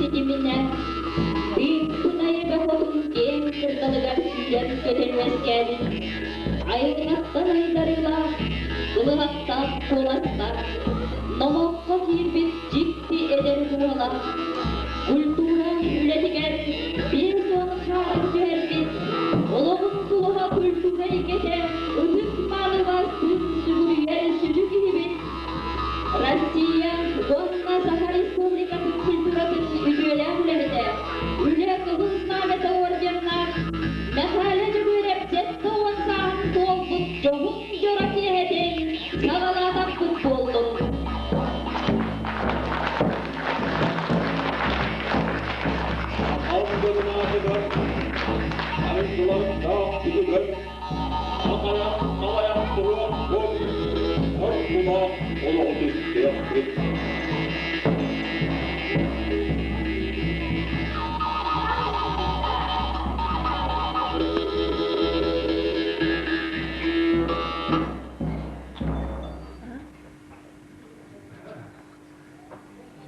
ситиминэн Тыыппынайы бөҕөтүн киэҥ кырдалыгар сүүрэн-көтөн үөскээбит айылҕаттан айдарыылаах, кылыһахтаах куоластаах, номоххо киирбит дьикти эдэр уола, культура үлэтигэр 50 хаарын түһэрбит, олоҕун сулуһа культура эйгэтэ ытык маалыба күн сүгүрүйэр сүдү киһибит, Россия уонна Саха Республикатын культуратын үтүөлээх үлэһитэ, Үлэ Кыһыл Знамята орденнаах Мэхээлэ Дьөгүөрэп 70 сааһын туолбут дьоһун дьоро киэһэтин саҕалаатахпыт буоллун. Алдынаатыгар айыллардаах түбүгэр сахалар салайан туруохпут, соргулаах олоҕу түстүөхпүт.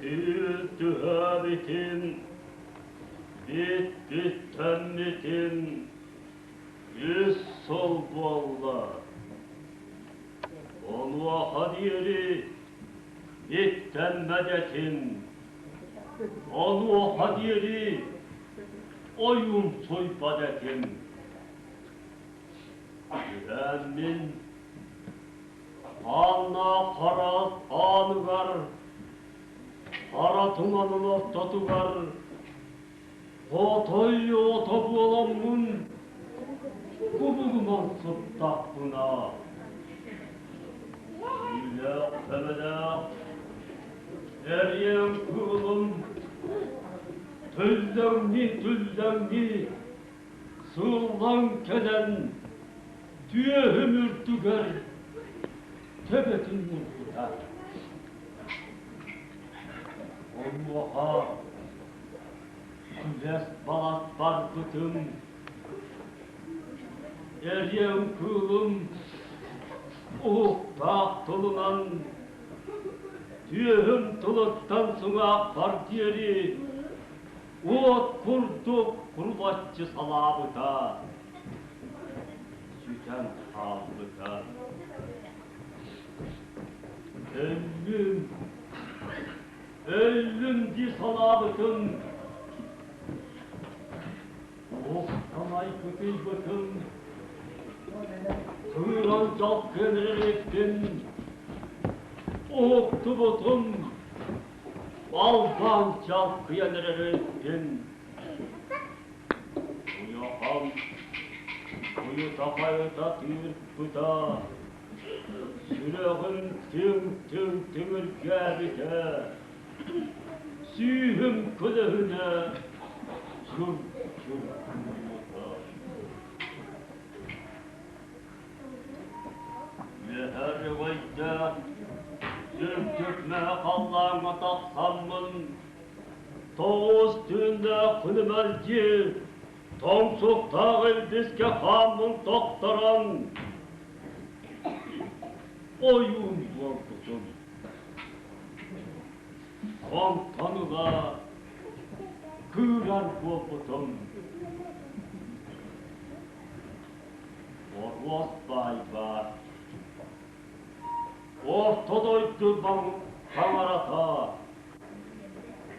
Сир түһээбитин, бүт-бүттэммитин үс сыл буолла. Онуоха диэри иттэммэт этим. Онуоха диэри ойуумсуйбат этим. Түһээммин Ааннаах хара ааныгар, хара туманын ортотугар Хотой ото буоламмын кубулуман сыттахпына, Түүлээх-төбөлөөх эриэн кыылым түллэҥнии-түллэҥнии сыыллан кэлэн түөһүм үрдүгэр төбөтүн уурбута. Онуоха Күлэс-балас барбытым, эриэн кыылым уһуктаах тылынан түөһүм тылыттан сыҥаахпар диэри уот курдук курулаччы салаабыта, сүтэн хаалбыта. Өллүм, Өллүм дии санаабытым, уһуктан айгытыйбытым, кыыран дьалкыан эрэриппин, уһуктубутум, албаан дьалкыйан эрэриппин. Уйахам уйута-хайыта тыырбыта, Сүрэҕим түҥ-түҥ тиҥиргээбитэ, сүүһүм көлөһүнэ чур-чур куурбута. Үөһэ өрөгөйдөөх үрдүк мэҥэ халлааҥҥа тахсаммын, тоҕус түүннээх күлүмэлдьи тоҥсуктаах илбискэ хааммын тохторон, ойуун буолбутум. Онтон ыла кыырар буолбутум. Оруос баай баар. Орто дойду таҥарата.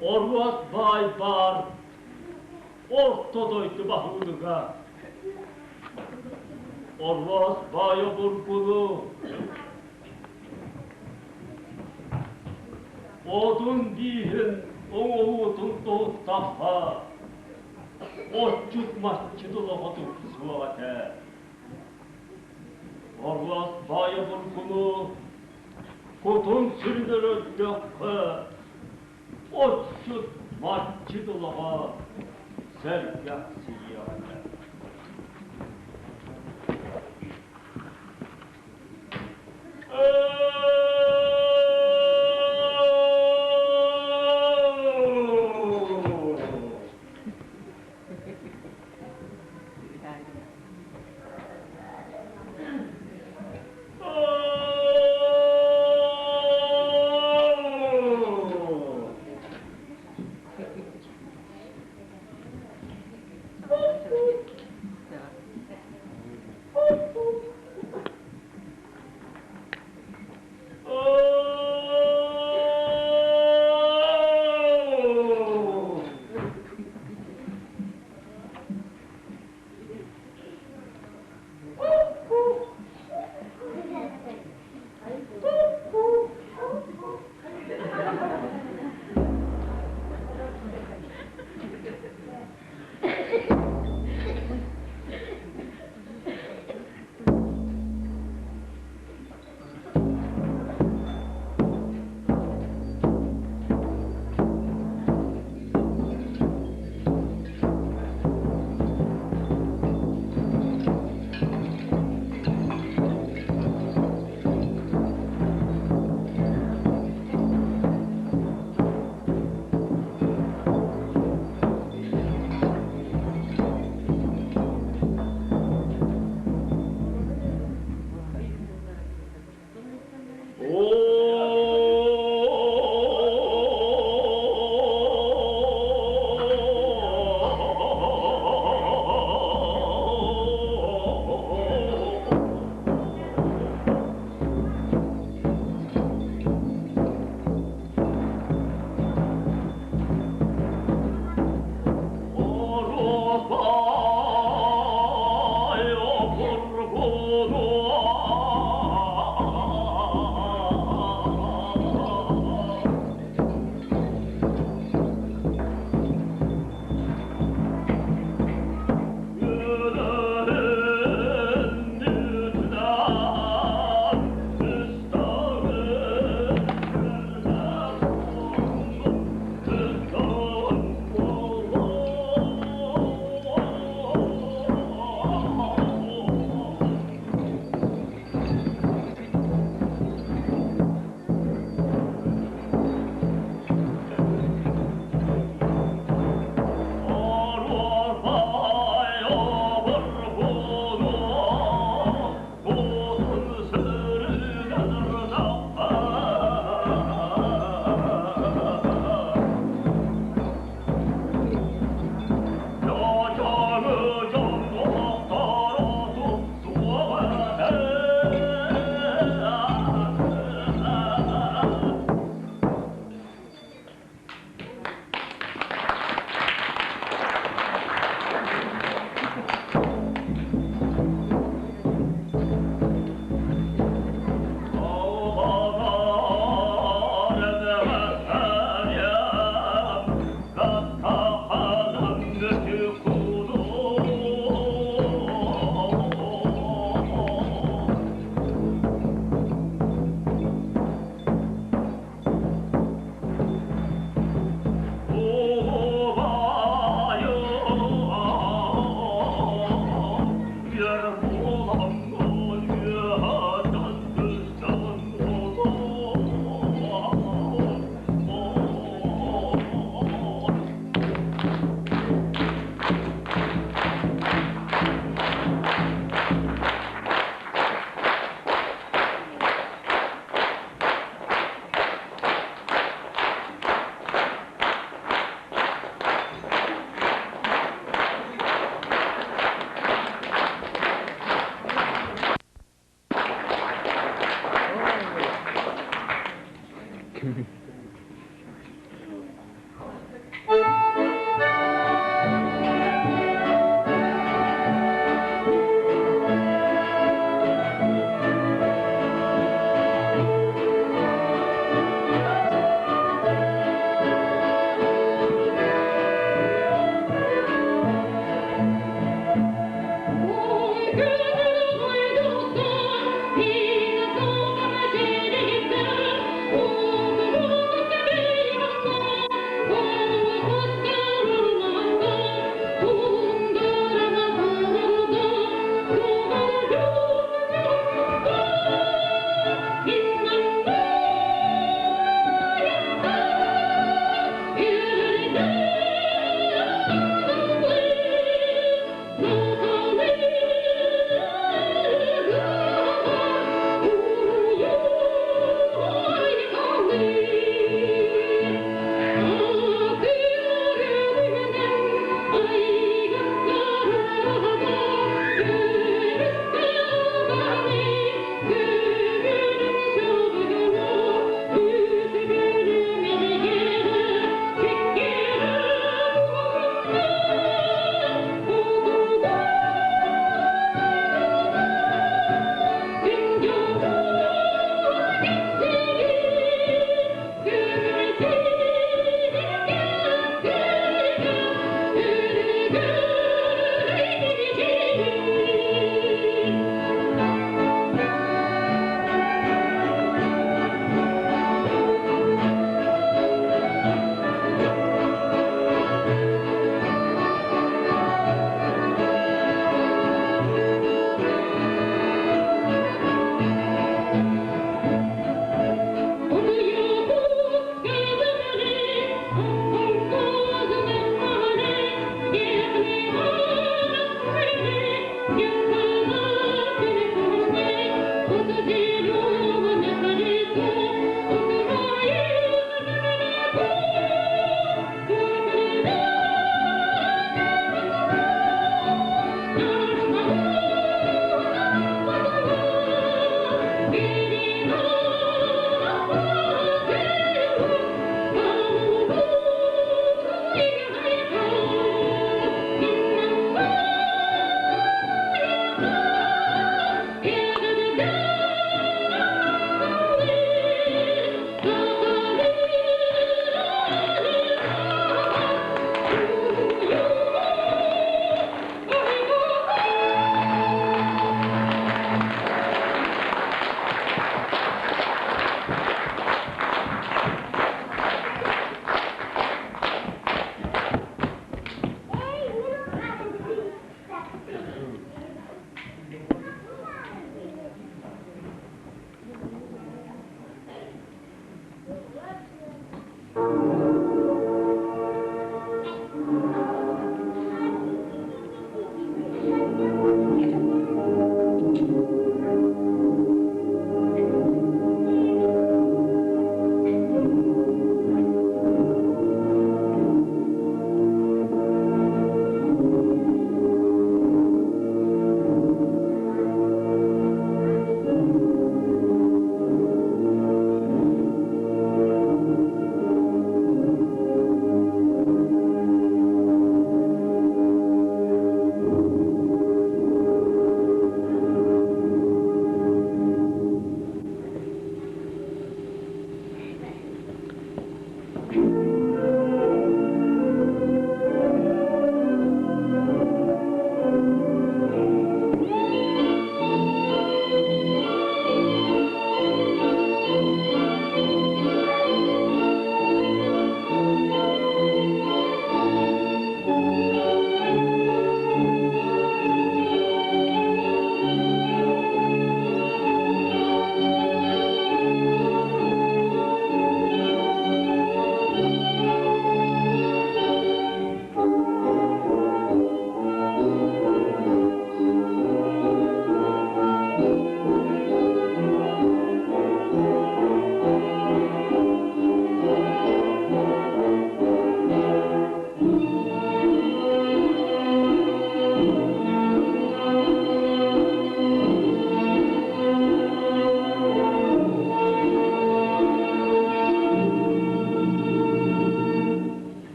Оруос баай баар. Орто дойду баһылыга. Оруос баай обургуну Одун бииһин оҥоһуутун туһуттахха, отчут-масчыт олоҕо тупсуох этэ. Оруос баай обургуну кутун сүрүн өрөрдөххө, Отчут матчыт олоҕо сэргэх сийиэҕэ.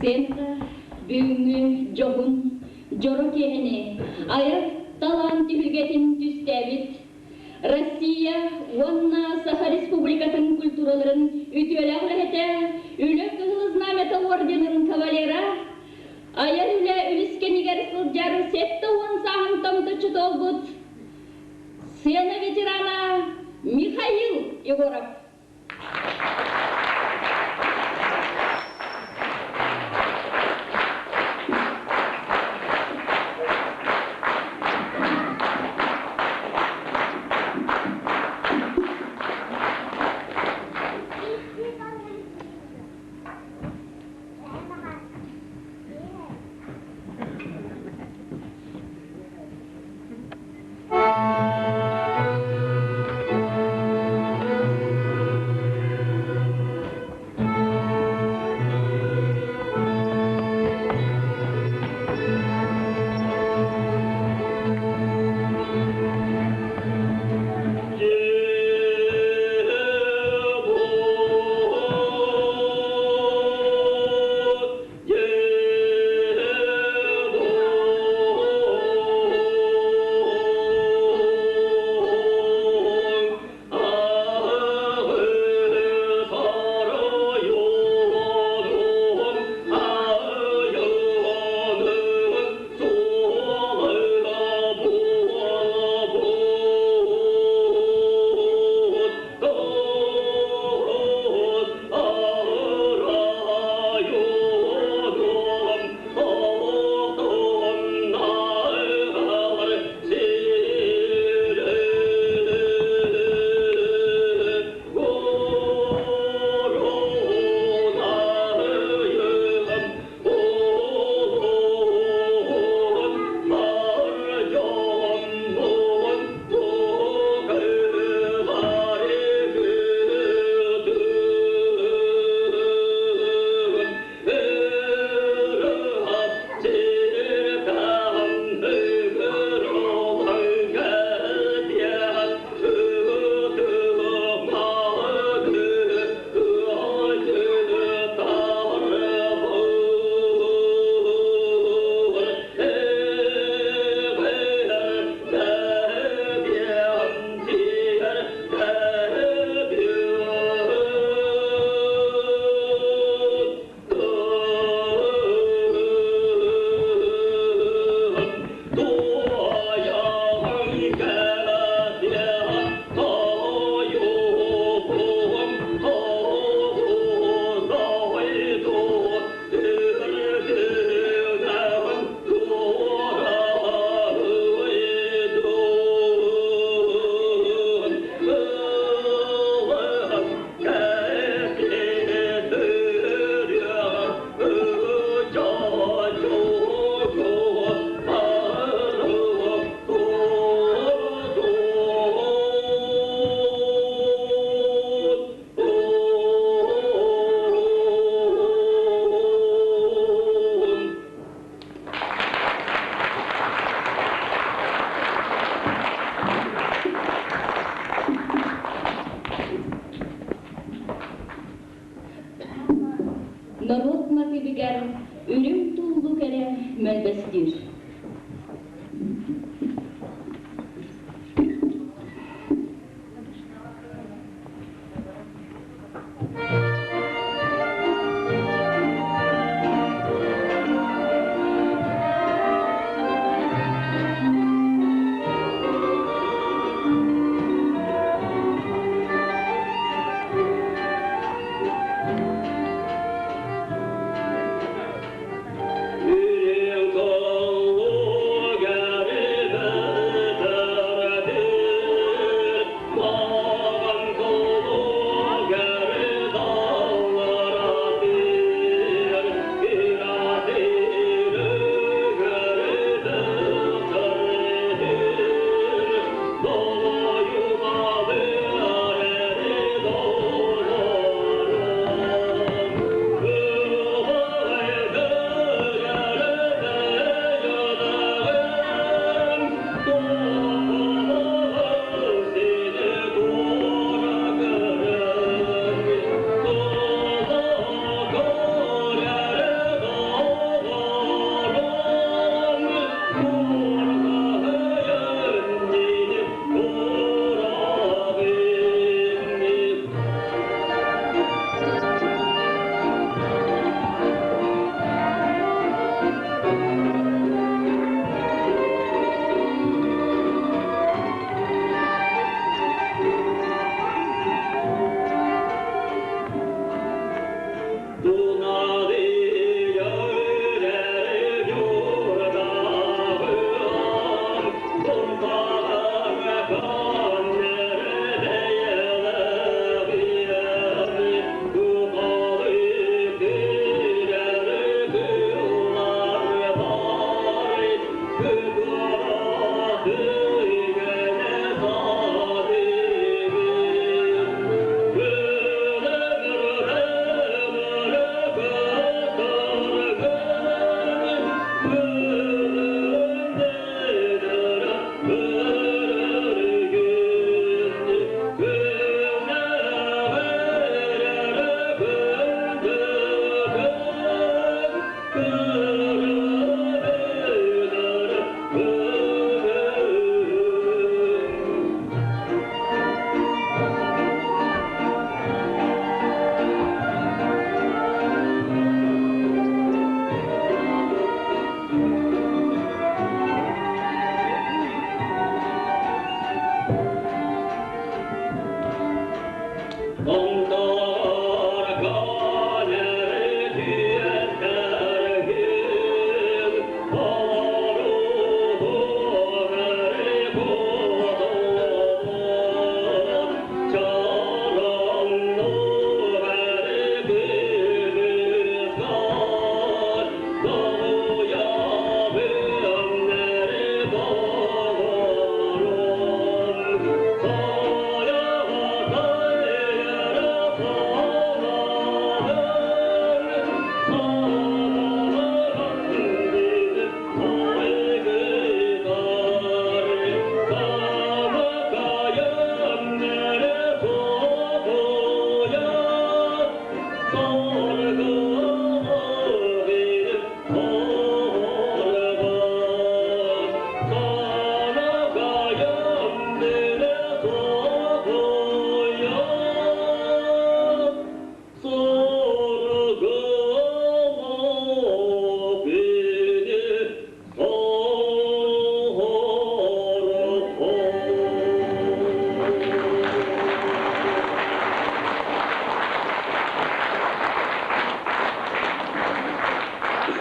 Сценаҕа бүгүҥҥү дьоһун дьоро киэһэни айар талаан түһүлгэтин түстээбит Россия уонна Саха Республикатын культураларын үтүөлээх үлэһитэ, Үлэ Кыһыл Знамята орденын кавалера, айар үлэ үлүскэнигэр сылдьар 70 сааһын томточчу туолбут сцена ветерана Михаил Егоров. матыыбыгар үрүҥ туллук эрэ мөлбөстүүр.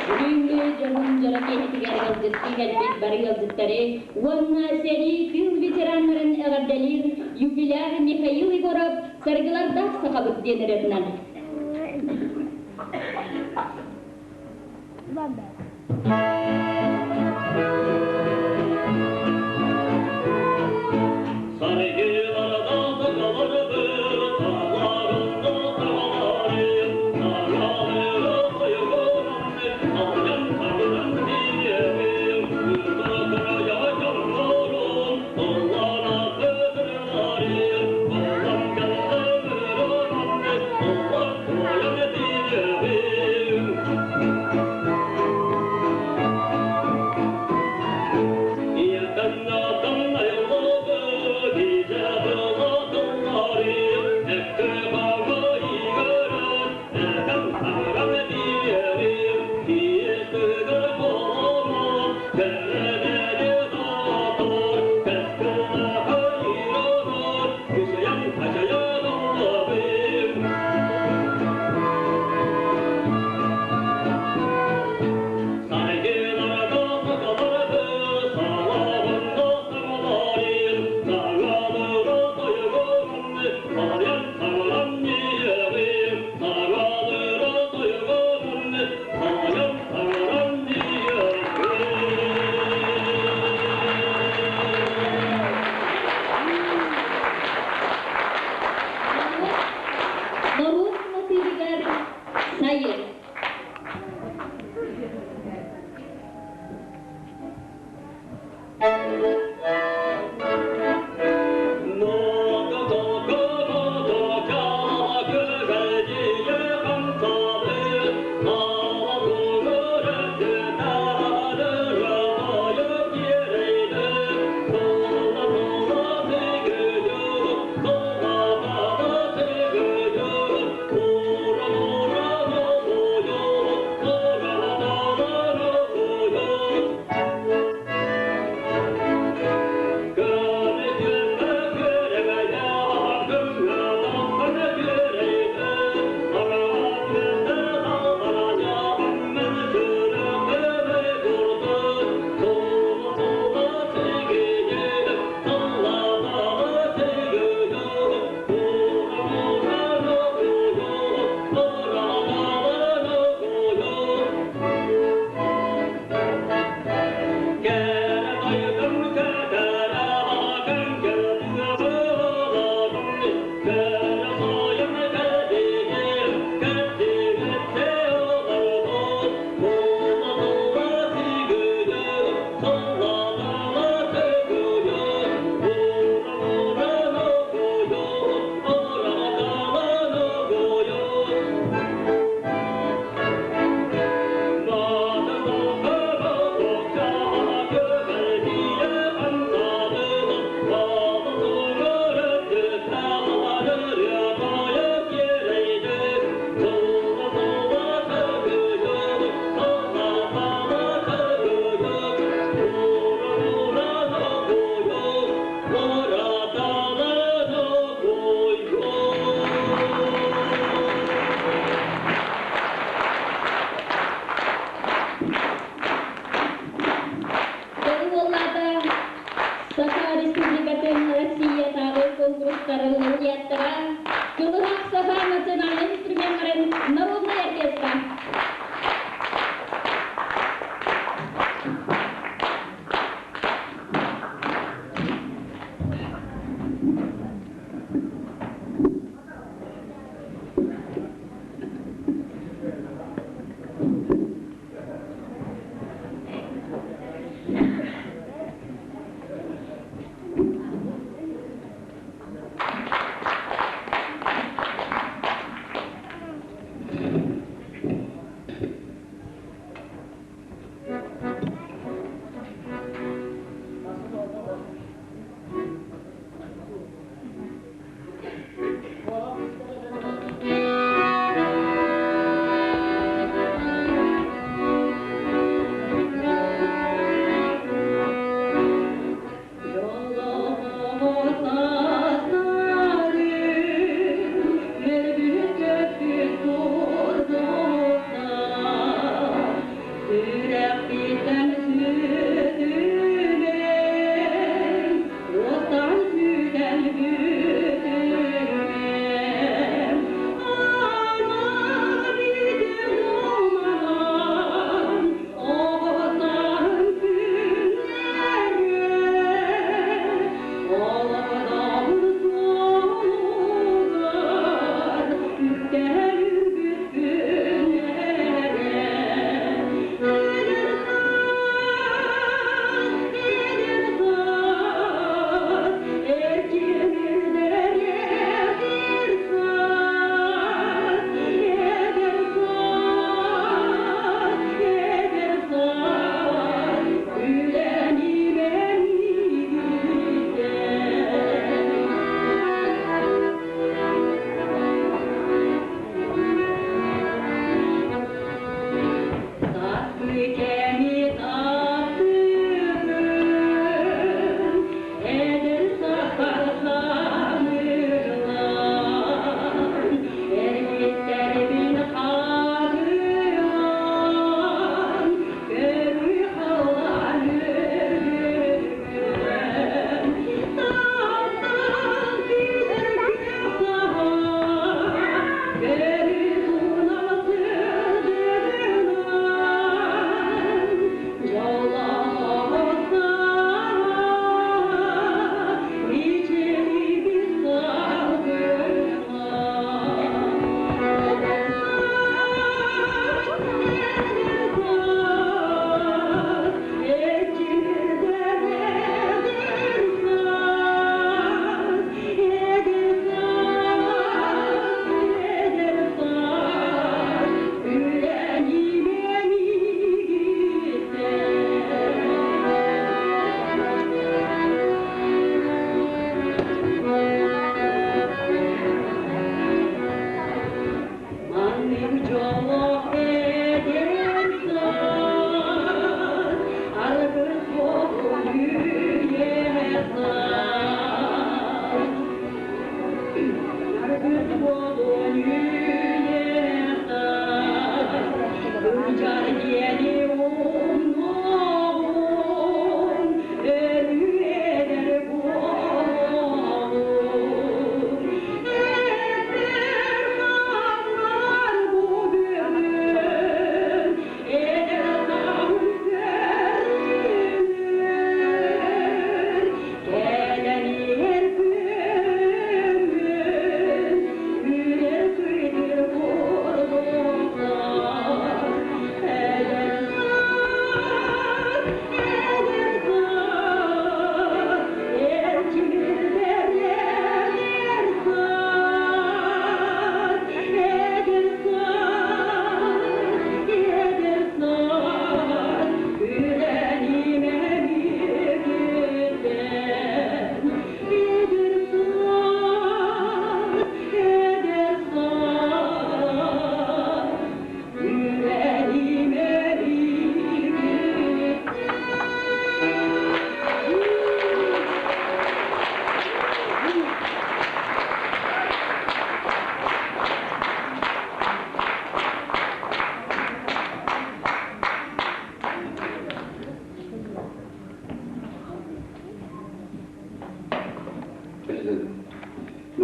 Бүгүҥҥү дьоһун дьоро киэһэтигэр ыалдьыттыы кэлбит бары ыалдьыттары уонна сэрии тыыл ветераннарын эҕэрдэлиир юбиляр Михаил Егоров «Саргылардаах сахабыт» диэн ырыатынан.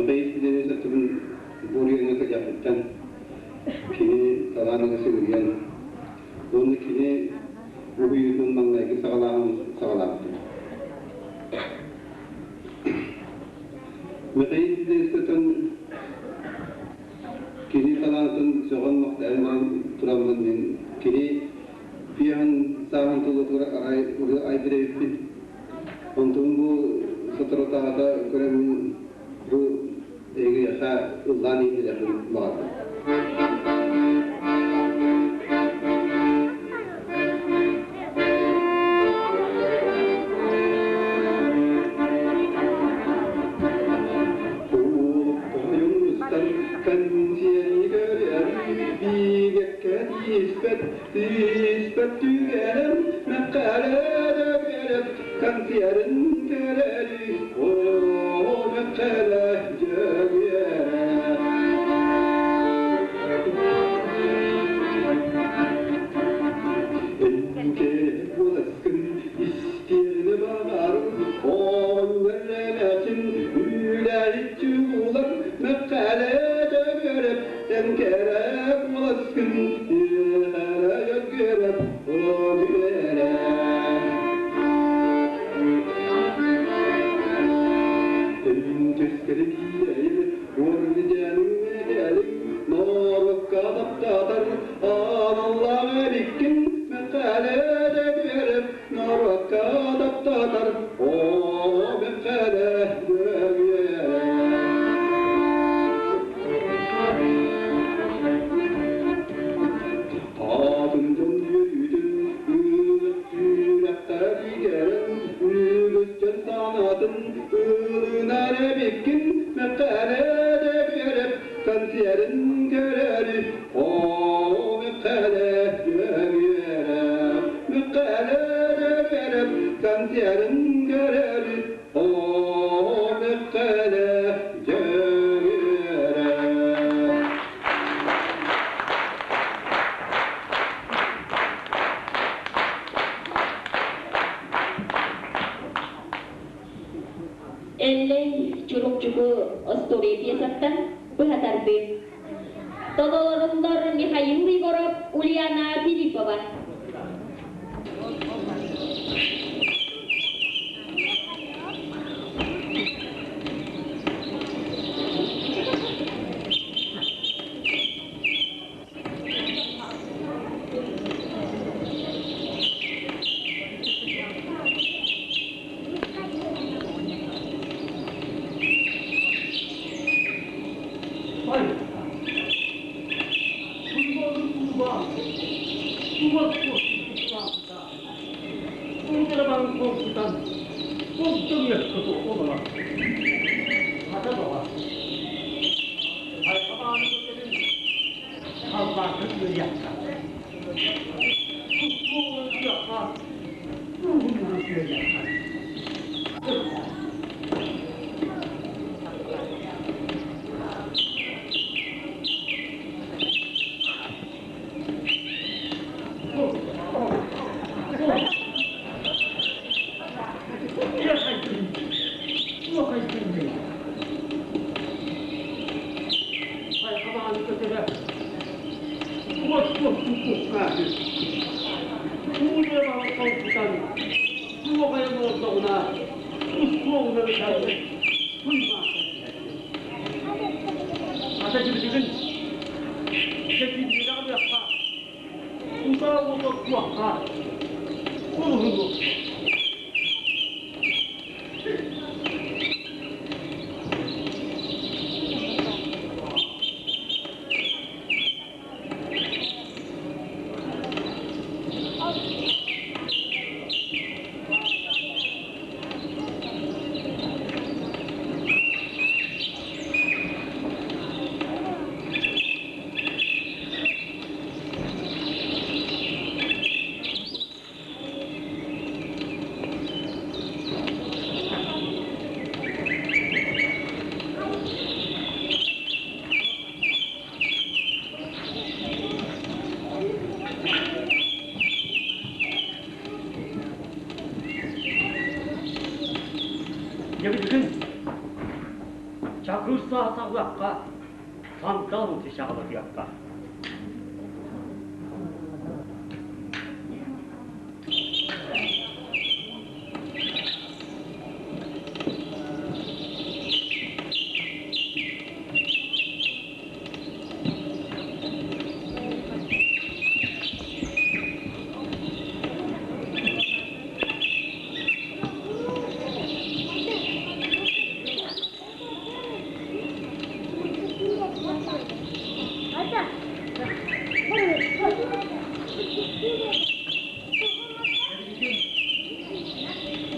Михаил Федорович Бурьяҥҥа кэлиэхпиттэн кини талааныгар сүгүрүйэн уонна кини уһуйуутун маҥнайгы саҕалааһын саҕалаабытым. Михаил Федоровичтан кини талаантын сөҕөн-махтайан баран тураммын мин Мин кини пиаһын сааһын тулатыгар арай ырыа айбыт эбиппин. Онтон бу соторутааҕыта көрөммүн бу эһигиэхэ ыллаан иһитиннэриэхпин баҕардым. Тойон кэнсиэни көрөр бигэккэ тииспэт тииспэт түгэнэн мэккэлэ көрөп кэнсиэрин көрөрү о мэккэлэ дьөгүөрэ. Буоласкын истиэни баҕарым, оҕонньор үлэһит улар мэккэлэ дьөгүөрэп, эҥкэрэ буоласкын үөхэрэ дьөгүөрэп, огүөрэ. Түскэри биэйир, уордьаның мэтээлиҥ, норуокка таптаатар, аналлаах эбиккин, мэккэлэ дьөгүөрэп, норуокка таптаатар, оо, мэккэлэ дьөгүөрэп. Атын дьон үөрүүтүн ылык түүрэххэ үгүстэн санаатын ылынар эбиккин мэккэлэ дьөгүөрэп кэнсиэрин көрөрү оо мэккэлэ дьөгүөрэп мэккэлэ дьөгүөрэп кэнсиэрин көрөрү оо мэккэлэ дьөгүөрэп. Эллэй Чурумчуку остуоруйа пьесаттан быһа тардыы. Толоруллар Михаил Егоров, Ульяна Филиппова.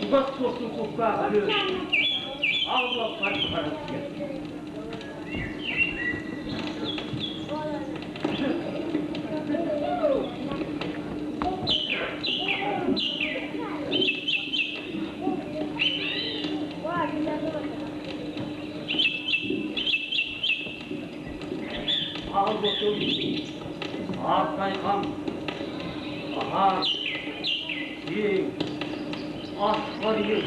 Чугас суостун куккааҕары аллаппар баран Аҕалбытым аар тайҕам аһаан, сиэҥ, аспар иһин.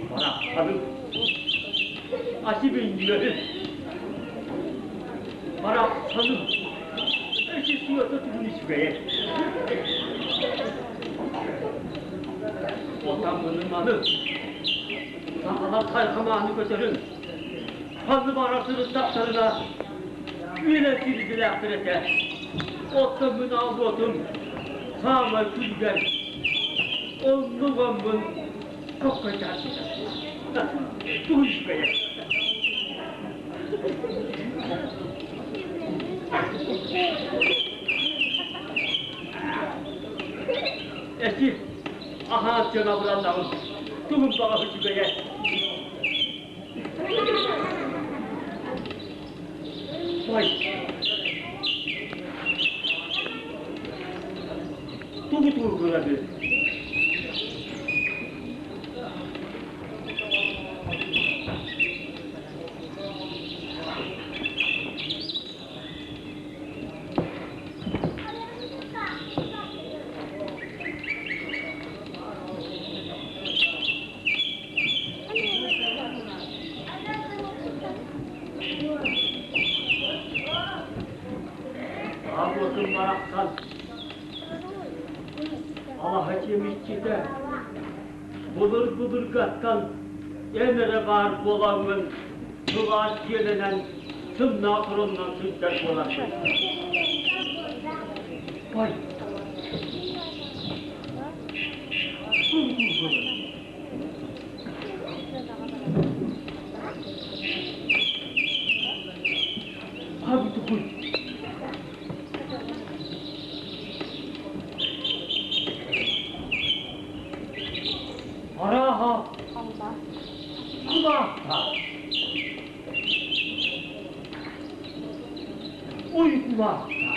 Барахсаным, асибинньигэһин, барахсаным, эчи сыата тугун үчүгэйэ. Отаммынын аны, сахалар хайхамааны көтөрүн, ханны бара сырыттахтарына, үөрэ кирдилээхтэр этэ. Оттон мин албуотум саамай күлгэр, оннугаммын коккойдааччыта. Тугу үчүгэйэ. Эти аһаат дьон абыраннаҕым, тугум баҕа үчүгэйэ. Ой. Тугу тугу Абытым барахсан алаһа чэмиччитэ былыр-былыргаттан эн эрэ баар буолаҥҥын сылаас дьиэлэнэн сымнаах ороннон сылдьар буоларгын. Ой, Хабытыкуй. Арааһа, кулаахта. Уйгулаахта.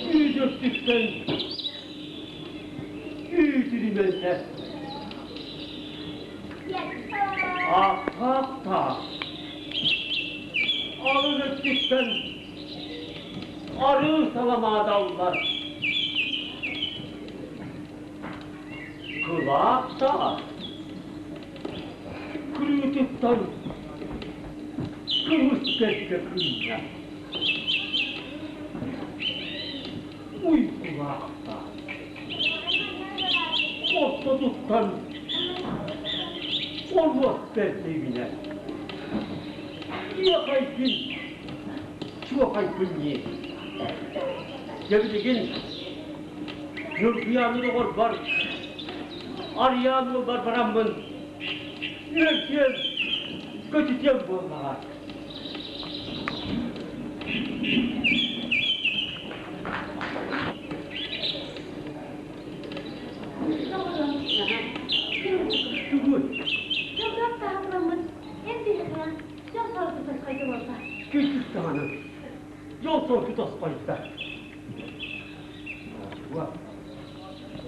Үүт-өттүттэн үүтүрүмэллэр. Аахтаах алын өттүттэн арыы саламаадаллар. Кылааттаах кырыытыттан кымыс бэркэ кыынньа. Уйгулаахтаах ортотуттан оруос бэркэ үүнэр. Иэхэйбин, чуохайбын ньии. Дьэ билигин Ньургуйааны доҕорбор Арыйаан уолбар бараммын үөрдүөм, көтүтүөм буоллаҕа. Тугуй? Дьоллоох таһаҕыламмыт эн биһиэхэ дьол соргу тосхойдо буолла. Күүтүк даҕаны дьол соргу тосхойдо.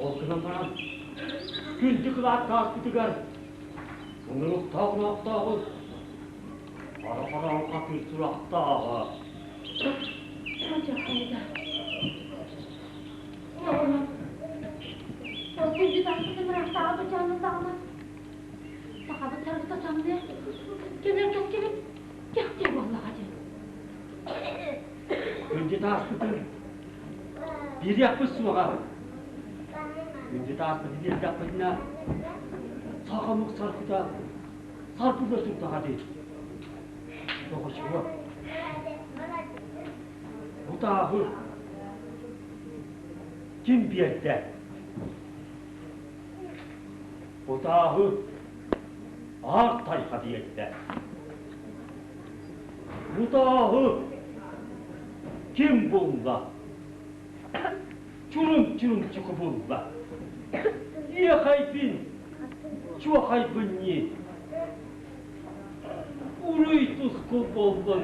Ол гынан баран, күндү кылаат тааспытыгар мунуруктаах уҥуохтааҕы, хара-хараҕын хатыыр сурахтааҕа. Чахайда. Оҕолор, ол күндү тааспытын ыраахтааҕы бачаанын даҕаны сахабыт саргыта самныа, кэлэр кэскилин кэхтиэ буоллаҕа дии. Күндү тааспытын биэриэхпит суоҕа. Күндү тааспытын биэрдэхпитинэ, сахамык саргыта саргыга турдаҕа дии. Тоҕочуо, бу тааһы ким биэрдэ? Бу тааһы аар тайҕа биэрдэ. Бу тааһы ким булла? Чурум-чурумчуку булла. Иэхэйбин, чуохайбын ньии. Уруй тускул буоллун,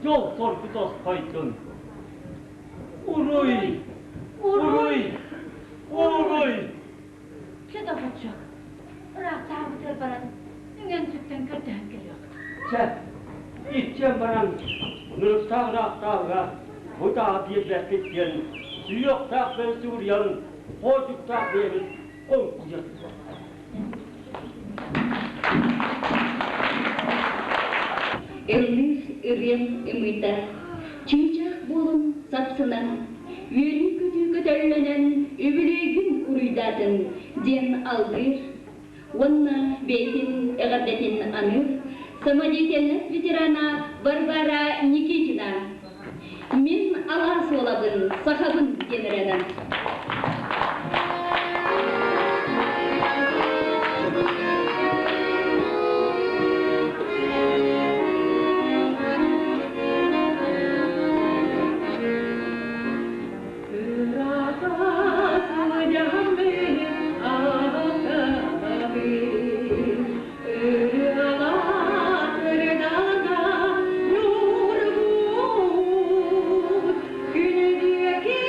дьол соргу тосхойдун. Уруй! Уруй! Уруй! Чэ, доҕоччуок, ыраахтааҕыбытыгар баран үҥэн-сүктэн көрдөһөн кэлиэх. Чэ, иччэн баран ынырыктаах ыраахтааҕыга бу тааһы биэрбэппит диэн сүһүөхтээх бэйэ суруйан, хоочуктаах бэйэбит хоҥкуйа туруохха. Ыллыыр ырыам ымыыта, чыычаах буолун сапсынан, үөрүү-көтүү көтөллөнөн үбүлүөйгүн уруйдаатын диэн алгыыр уонна бэйэтин эҕэрдэтин аныыр самодеятельность ветерана Варвара Никитина. Мин алаас уолабын, сахабын диэн ырыанан. Күнү диэки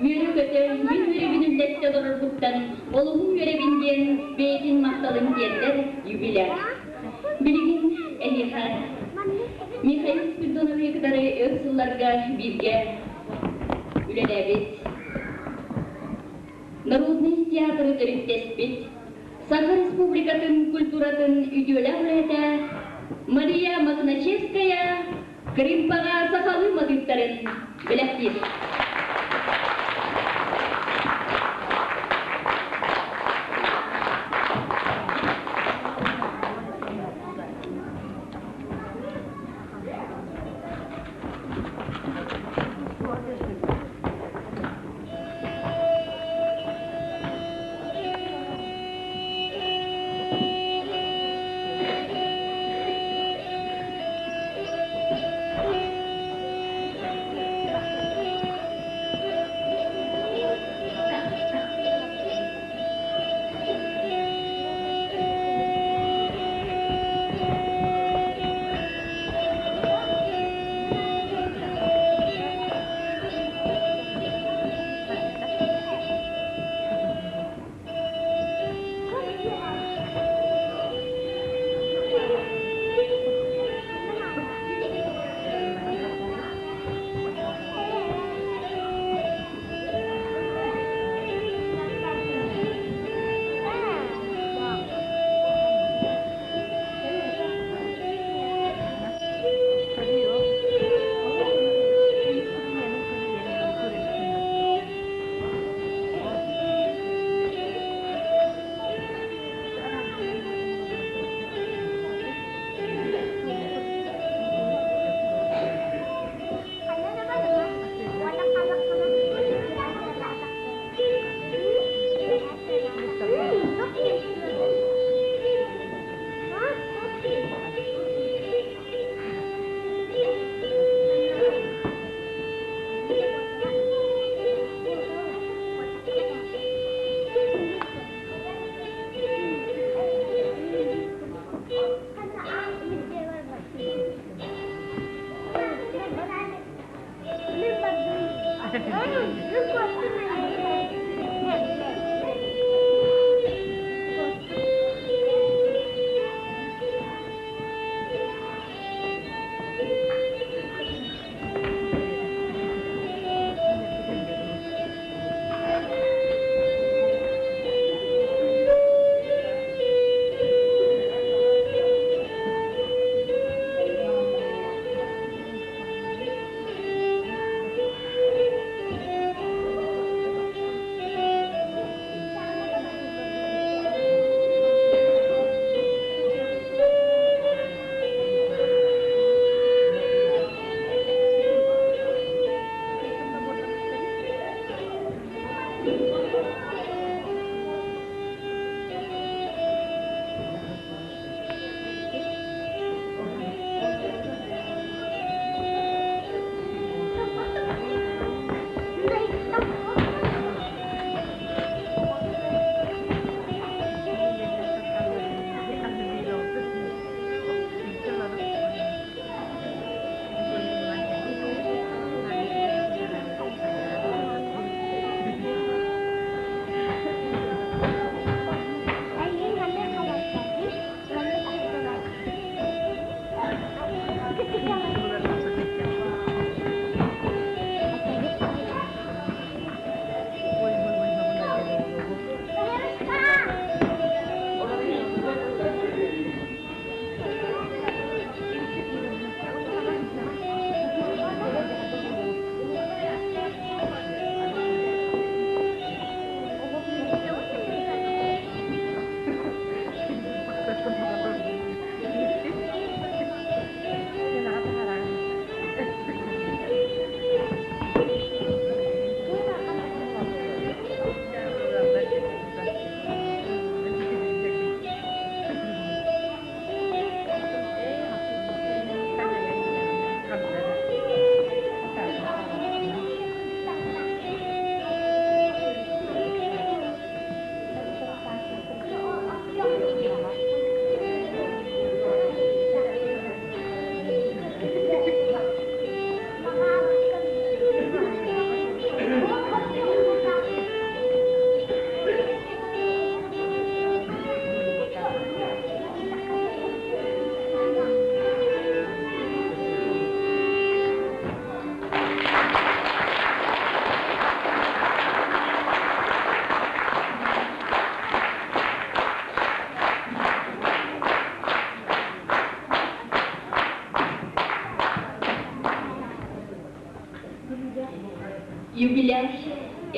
үөрэ-көтө, мин үөрэбин үллэстэ олорорбуттан олуһун үөрэбин диэн бэйэтин махталын тиэрдэр юбиляр. Билигин эһиэхэ Михаил Спиридоновиһы кытары өр сылларга бииргэ үлэлээбит, Народнай театры төрүттэспит, Саха Республикатын культуратын үтүөлээх үлэһитэ Мария Мохначевская Кырыымпаҕа сахалыы матыыптарын бэлэхтиир.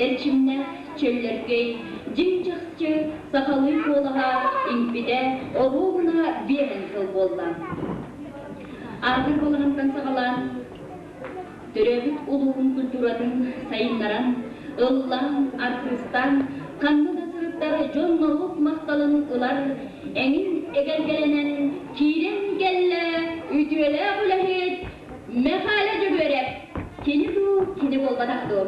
Эрчимнээх чөллөркөй, дьиҥ-чахчы сахалыы куолаһа иҥпитэ оруобуна биэһэн сыл буолла. Ааҕар балаҕантан саҕалаан төрөөбүт улууһун культуратын сайыннаран, ыллаан, артыыстаан, ханна да сырыттар дьон-норуот махталын ылар, эҥин эгэлгэлэнэн киирэн кэллэ үтүөлээх үлэһит Мэхээлэ Дьөгүөрэп. Кини дуу, кини буолбатах дуу?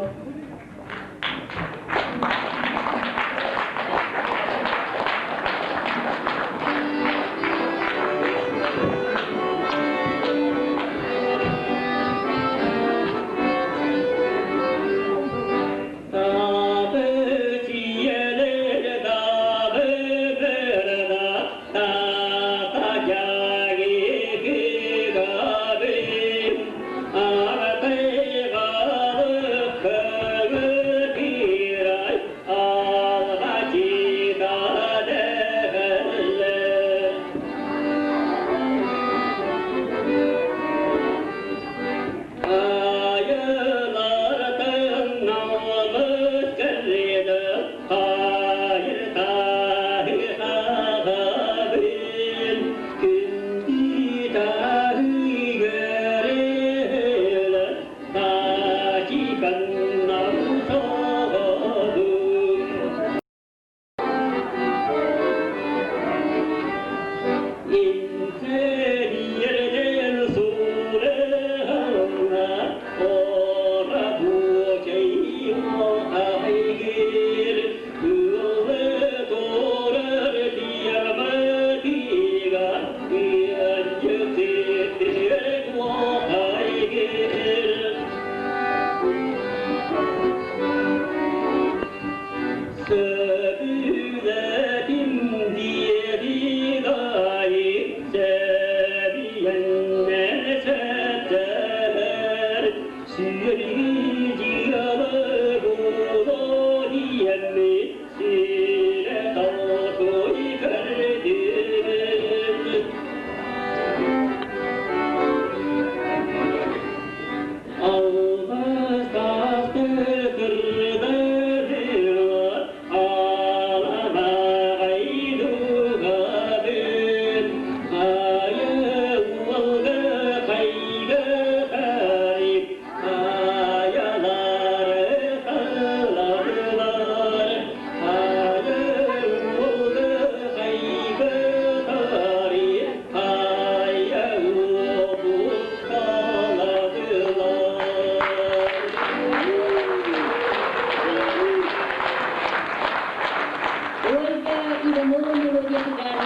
Ольга Иванова мелодиятыгар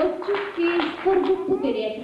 Отчут кыыс хоргуппут ырыата.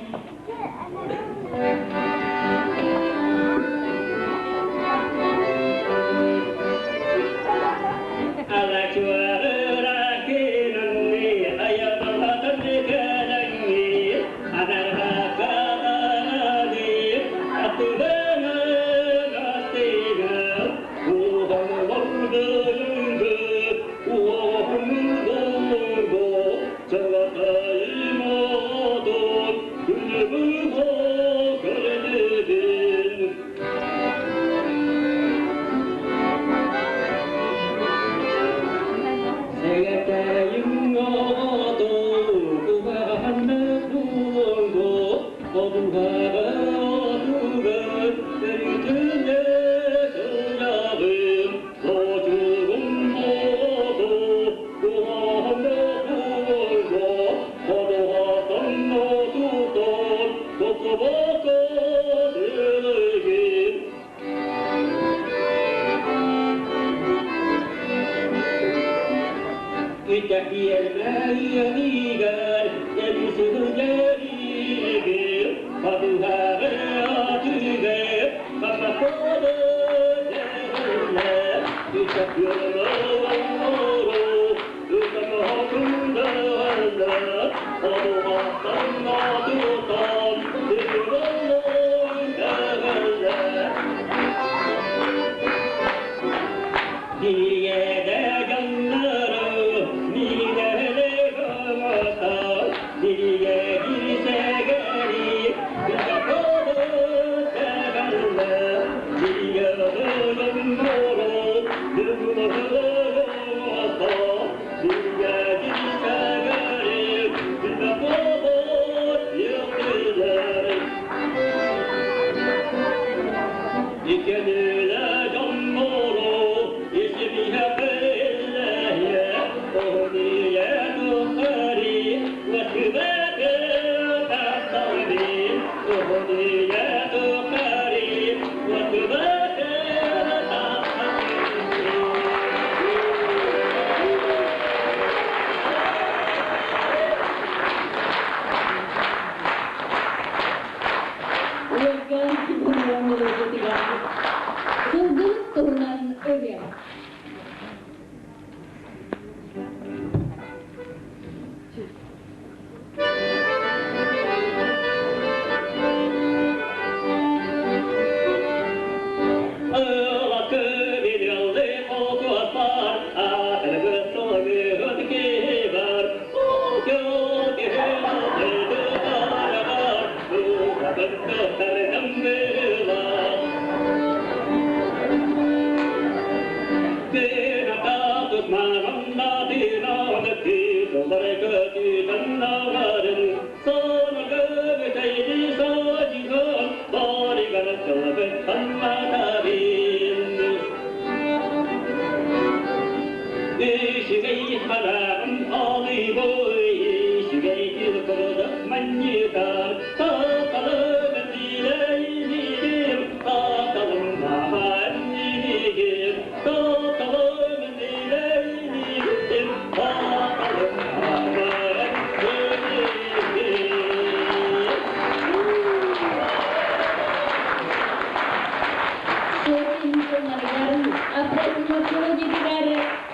Афросимовтар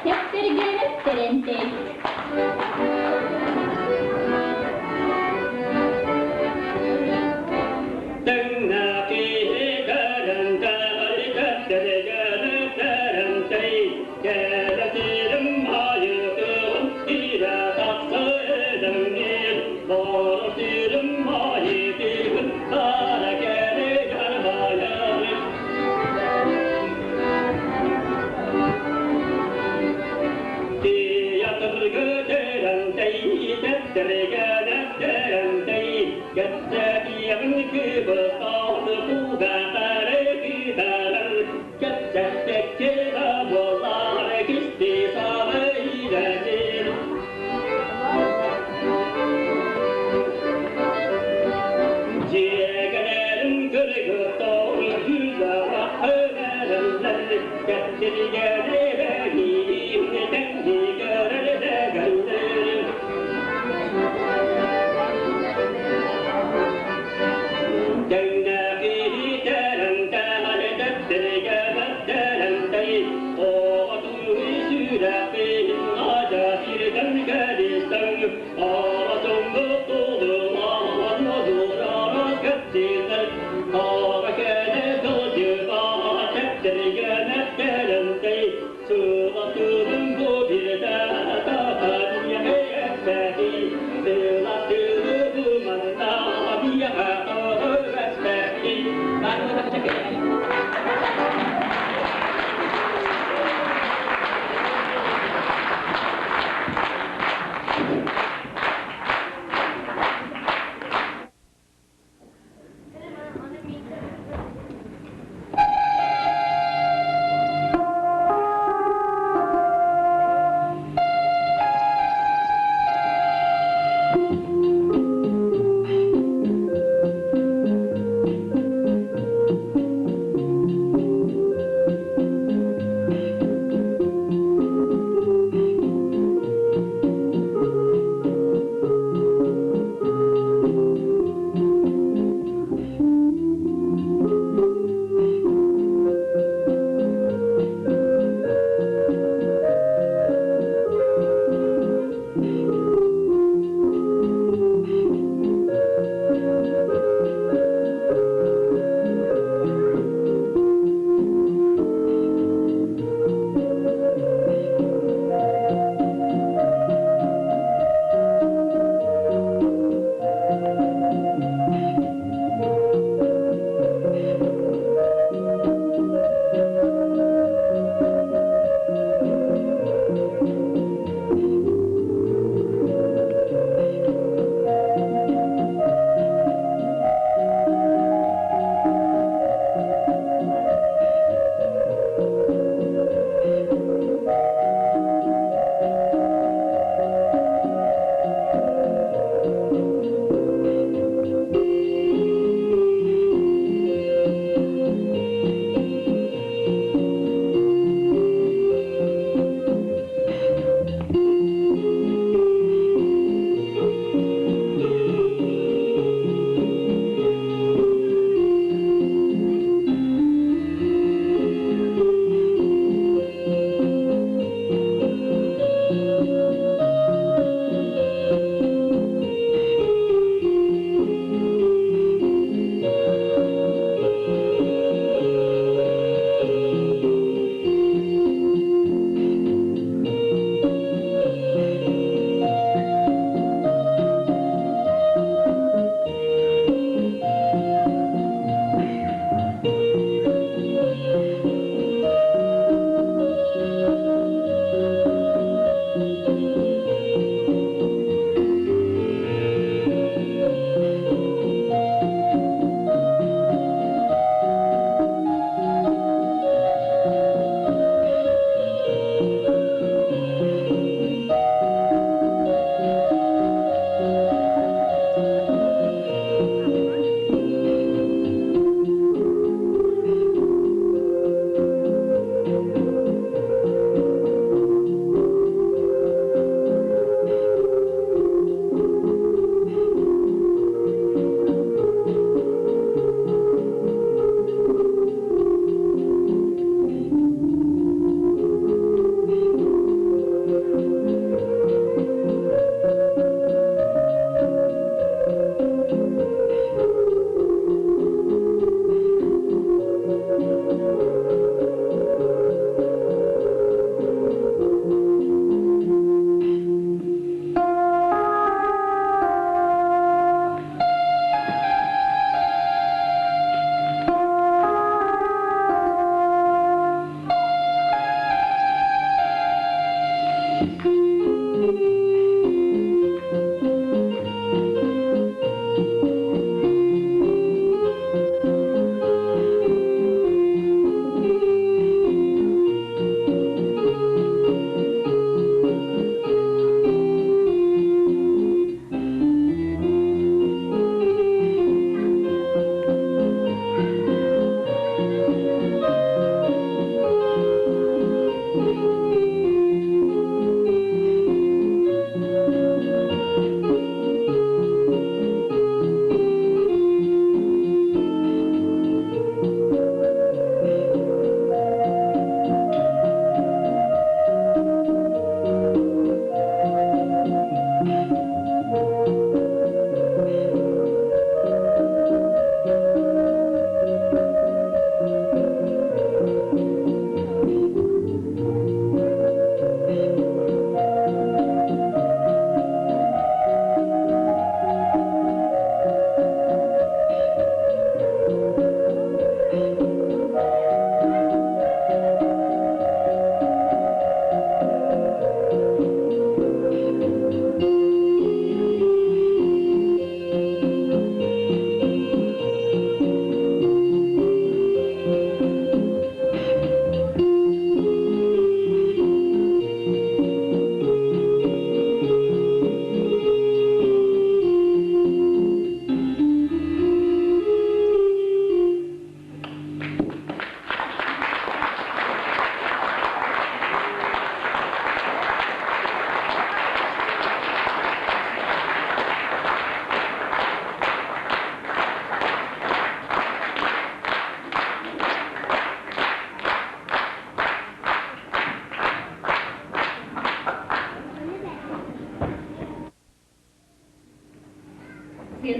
тэптэргэнэ Терентей.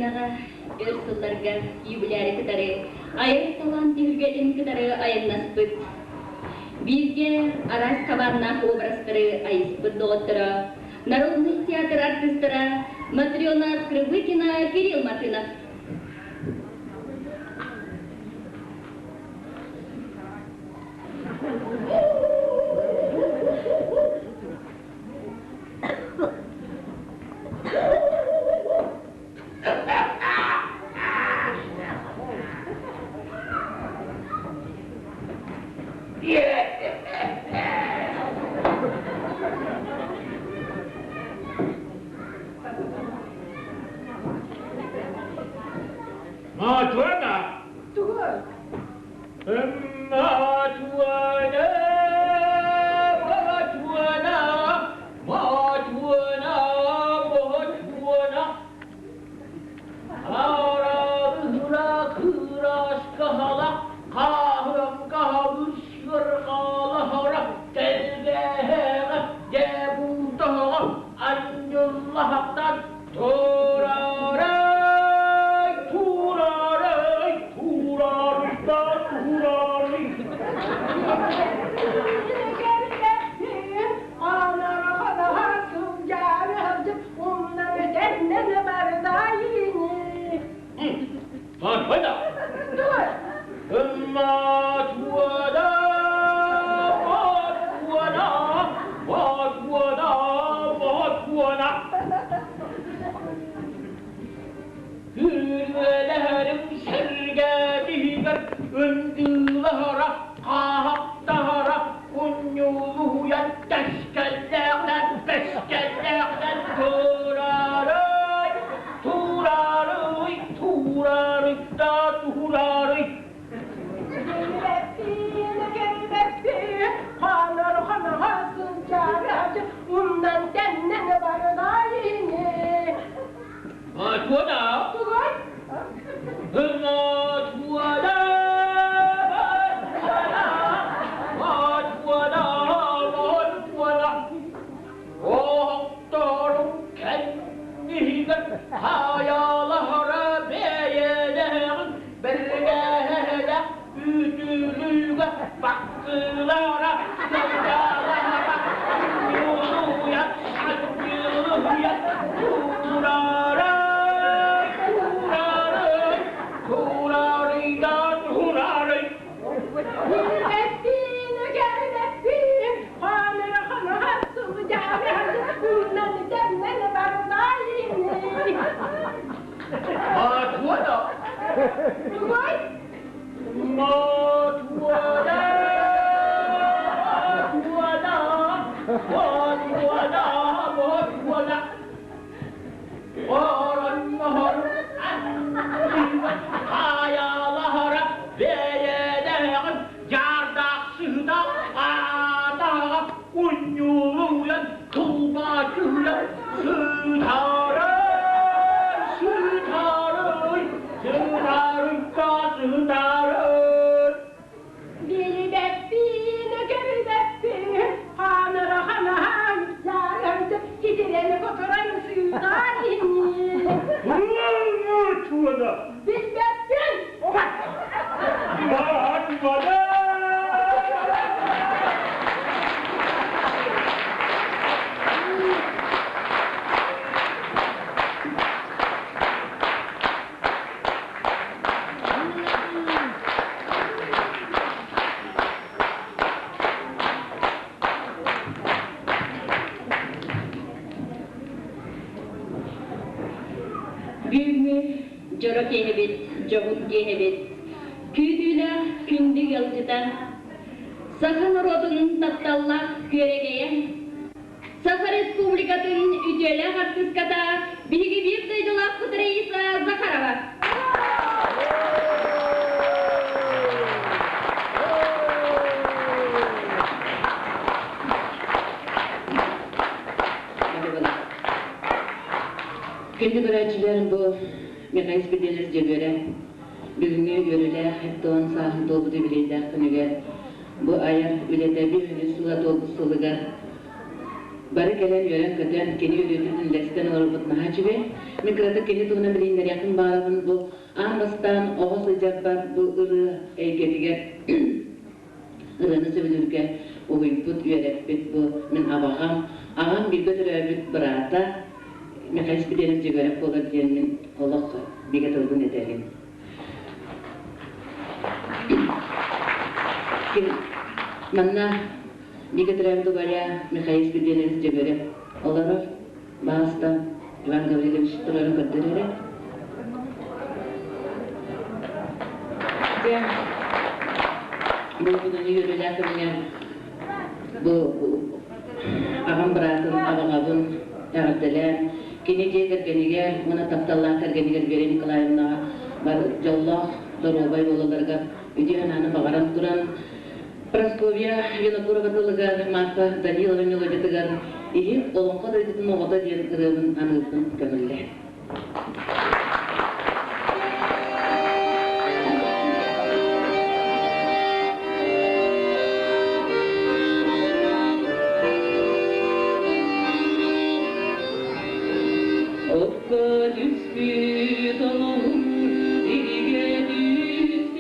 Сценаҕа өр сылларга юбиляры кытары айар талаан түһүлгэтин кытары айаннаспыт, бииргэ араас хабааннаах образтары айыспыт доҕотторо, народный театр артыыстара Матрена Скрыбыкина, Кирилл Мартынов. Матрена! Тугу? Матрена! Матрена! Матрена! Матрена! Араабыра кыраскаһала, хааһыраҥкаһабыссыарҕалаһара, тэлгэһэҕэ дьэбуутаҕа анньыллаһахтан турарай, турарай. Матуона! Тугай? Матуона! Матуона! Матуона! Матуона! Хайалаһара бэйэлээҕин дьаардаахсыһыта аатаҕа унньуулуйан тылбааччыһыйан сытаарай сытаарай сытаарыйка сытаарай Билбэппин, көрбөппүн, хаанара ханаан, дьаарыһан китирэн которан сыытаар иһин. Туона! Билбэппин! Маатмана! Бүгүҥҥү дьоро киэһэбит, дьоһун киэһэбит, күүтүүлээх күндү ыалдьыта, саха норуотун тапталлаах күөрэгэйэ, Саха Республикатын үтүөлээх артыыската биһиги биир дойдулаахпыт Раиса Захарова. Күндү көрөөччүлэр, бу Михаил Спиридонович Дьөгүөрэ бүгүҥҥү үөрүүлээх 70 сааһын туолбут юбилейдаах күнүгэр бу айар үлэтэ бүһүнү сыла туолбут сылыгар Бары кэлэн үөрэн-көтөн, кини үөрүүтүн үллэстэн олорбут наһаа үчүгэй. Мин кыратык кини туһунан билиһиннэриэхпин баҕарабын. Бу аан бастаан оҕо сылдьарбар бу ырыа эйгэтигэр ырыаны сөбүлүүргэ уһуйбут, үөрэппит бу мин абаҕам, аҕам бииргэ төрөөбүт быраата Михаил Спиридонович Дьөгүөрэп буолар диэн мин олох бигэ тылбын этэбин. Манна Бигэ төрөөбүт убайа Михаил Спиридонович Дьөгүөрэп олорор. Баҕаста Иван Гаврильевич турарын көрдөр эрэ. Дьэ, бу күнүнү үөрүүлээх күҥҥэ бу аҕам быраатын, абаҕабын эҕэрдэлээн, кини дьиэ кэргэнигэр уонна тапталлаах кэргэнигэр Вера Николаевнаҕа бары дьоллоох, доруобай буолалларыгар үтүө санааны баҕаран туран, Прасковья Винокурова тылыгар, Марфа Данилова мелодиятыгар «Иһит олоҥхо дойдутун оҕото» диэн ырыабын аныырбын көҥүллээ. Окко түспүт олоҕум сиригэ түспүт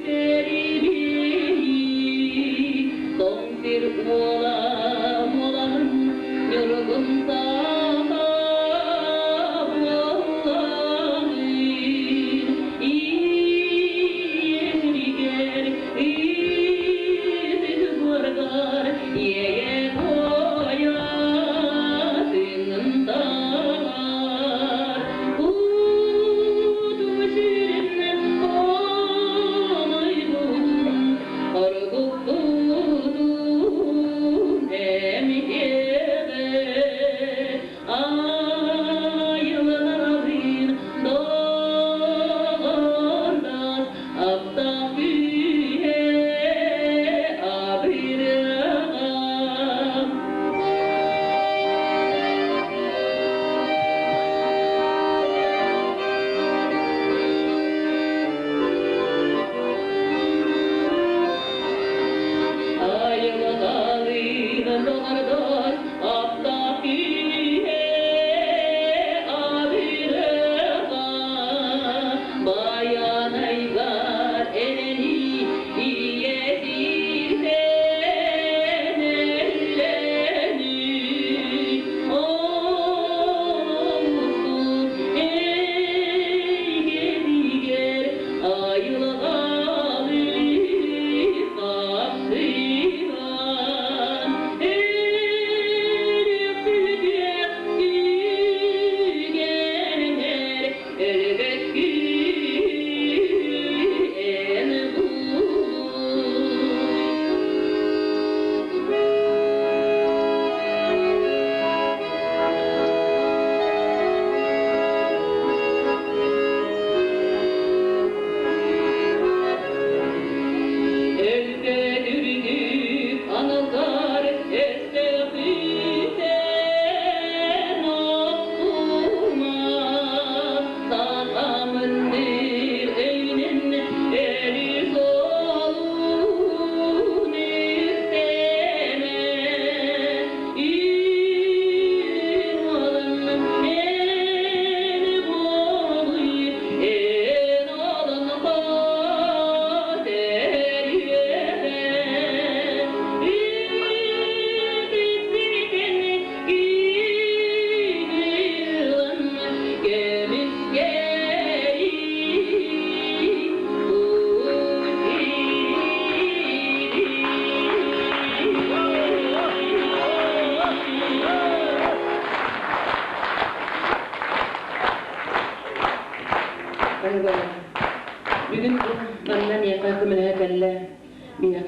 сэрибиэйи тоҥ сир уола буолан ньургун саха буоллаҕын ийэ сиригэр ытык буоргар иэйэ туойа тыҥынтаар кутум сүрүннэн хомойбутун хоргуппутун.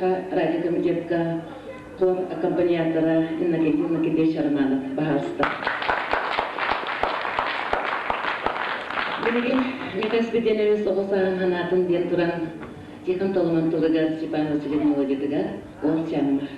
Саха радиокомитетка хор аккомпаниатора Иннокентий Иннокентьевич Романов баһаалыста. Билигин Михаил Спиридонович оҕо сааһын санаатын диэн туран Тихон Толомон тылыгар Степан Васильев мелодиятыгар Уол Чаммар.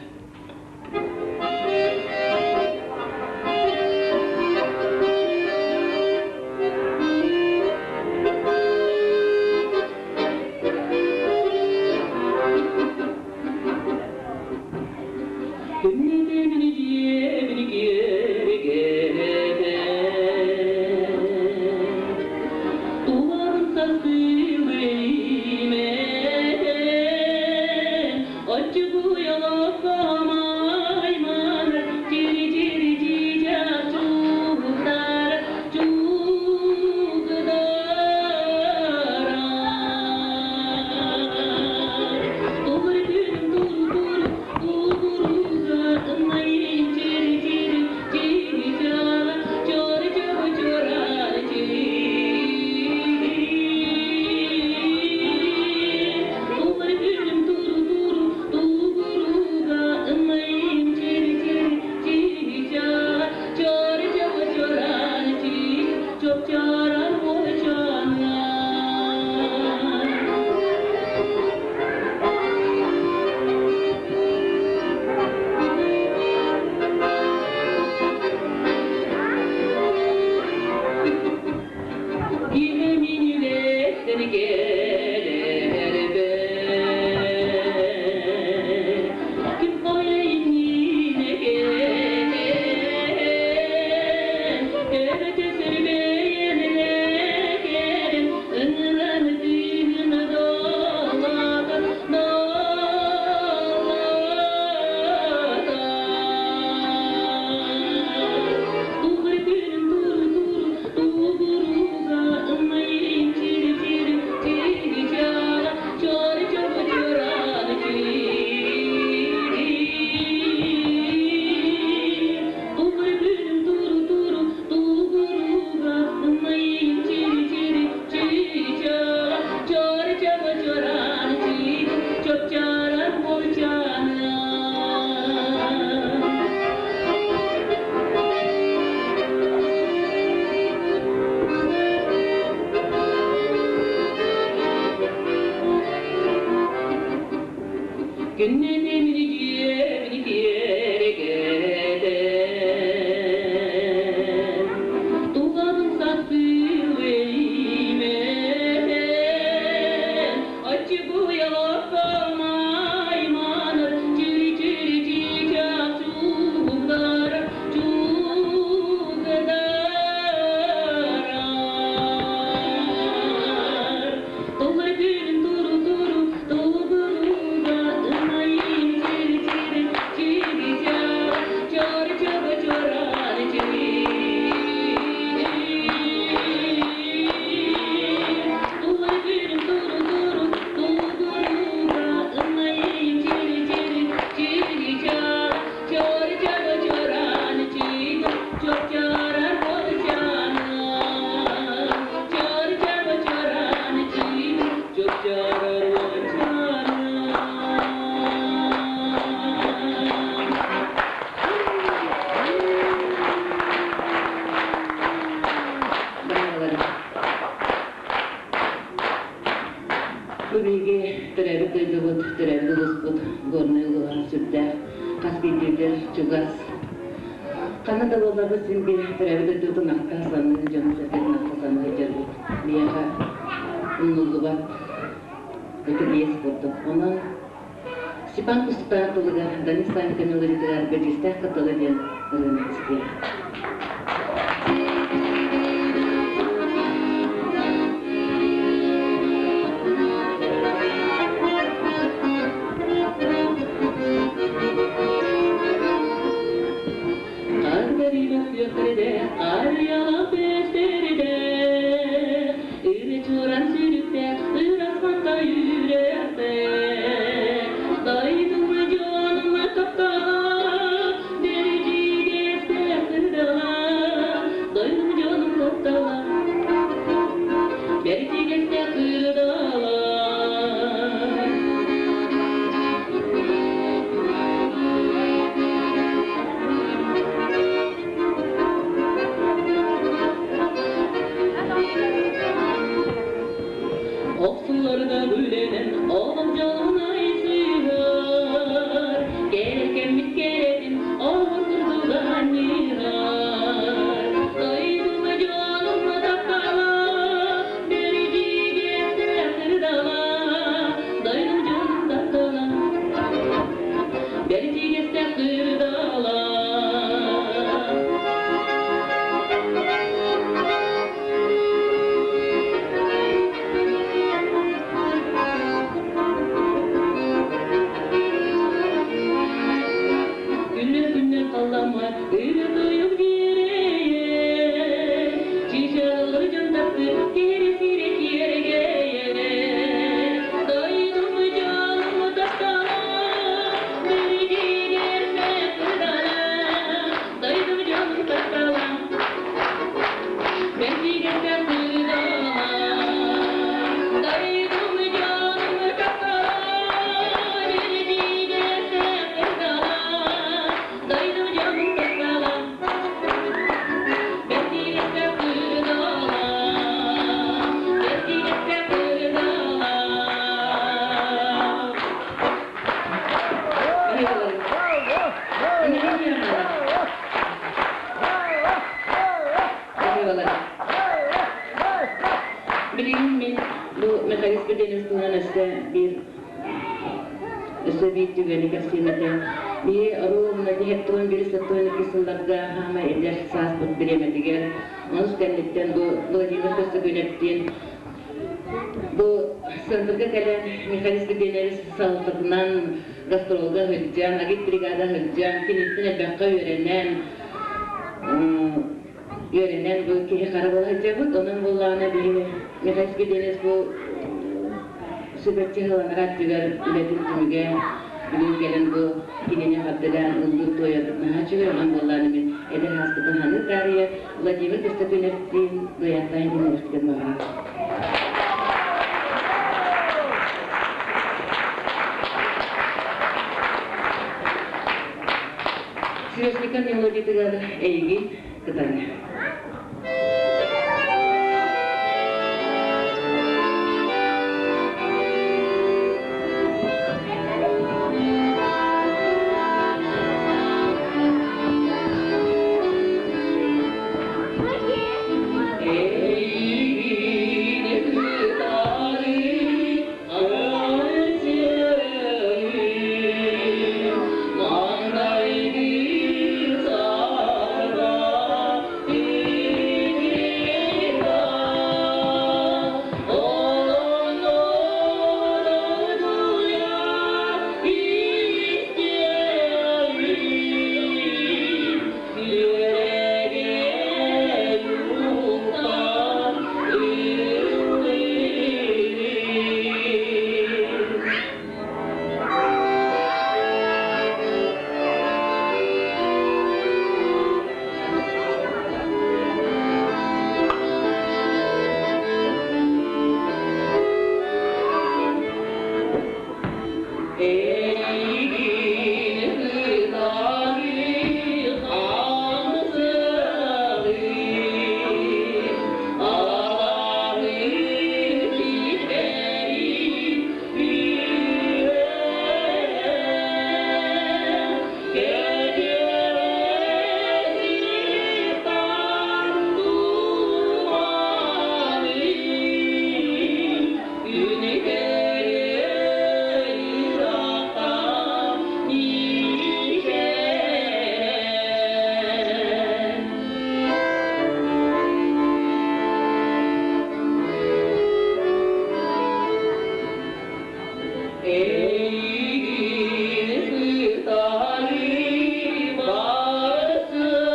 Бу биһиги төрөөбүт дойдубут, төрөөбүт улууспут Горнай улууһа сүрдээх хас биирдиитигэр чугас. Ханна да буолларбыт син биир төрөөбүт дойдубутун ахта саныы, дьону-сэргэтин ахта саныы сылдьарбыт биһиэхэ умнуллубат ытык иэс курдук. Онон Степан Кустуктаах тылыгар Данис Савиков мелодиятыгар Бэдьиистээх кытылы диэн ырыаны истиэх. Бэрдигэстээх кырдала. Спиридонович туһунан өссө биир өссө биир түгэни кэпсиэм этэ. Биһи ровно тиһэттэн биир саттуон икки сылларга хаамай эдэр сааспыт бириэмэтигэр онус кэнниттэн бу Владимир Көстөкүүнэптиин бу центрга кэлэн Михаил Спиридонович салалтатынан гастролга сылдьан, агитбригада сылдьан, киниттэн элбэххэ үөрэнэн, үөрэнэн бу киһи хара буола сылдьабыт. Онон буоллаҕына биһиги Михаил Спиридонович бу сүбэччи сыланар аттыгар үлэтин түмүгэ бүгүн кэлэн бу кинини эҕэрдэлээн ыллыыр туойарбыт наһаа үчүгэй. Онон буоллаҕына мин эдэр ааспытын саныы таарыйа Владимир Көстөкүүнэптиин дуэттаан иһиннэриэхпитин баҕарабын. Свешника мелодиятыгар эйигин кытары. Эйигин кытары Эйигин кытары хамсыгын, алаһын ситэрин үөрэн, кэдэрэ сытар туманын, күн ыраахтан мичээрэн. Эйигин кытары барсыаҕым,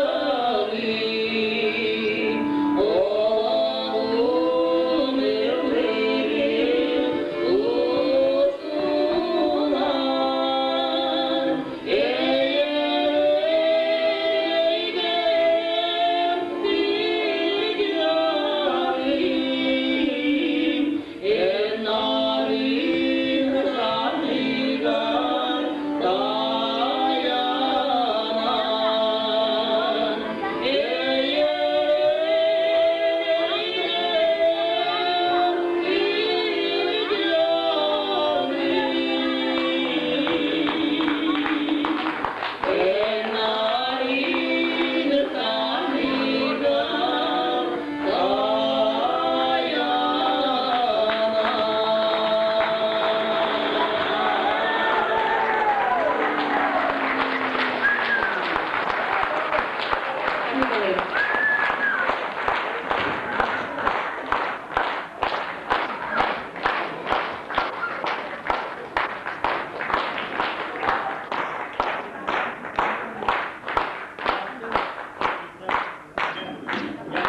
олоҕум ыллыгын устунан, эйигин тыгыарым, эн нарын санныгар тайанан, эйигин тыгыарым, эн нарын санныгар тайанан.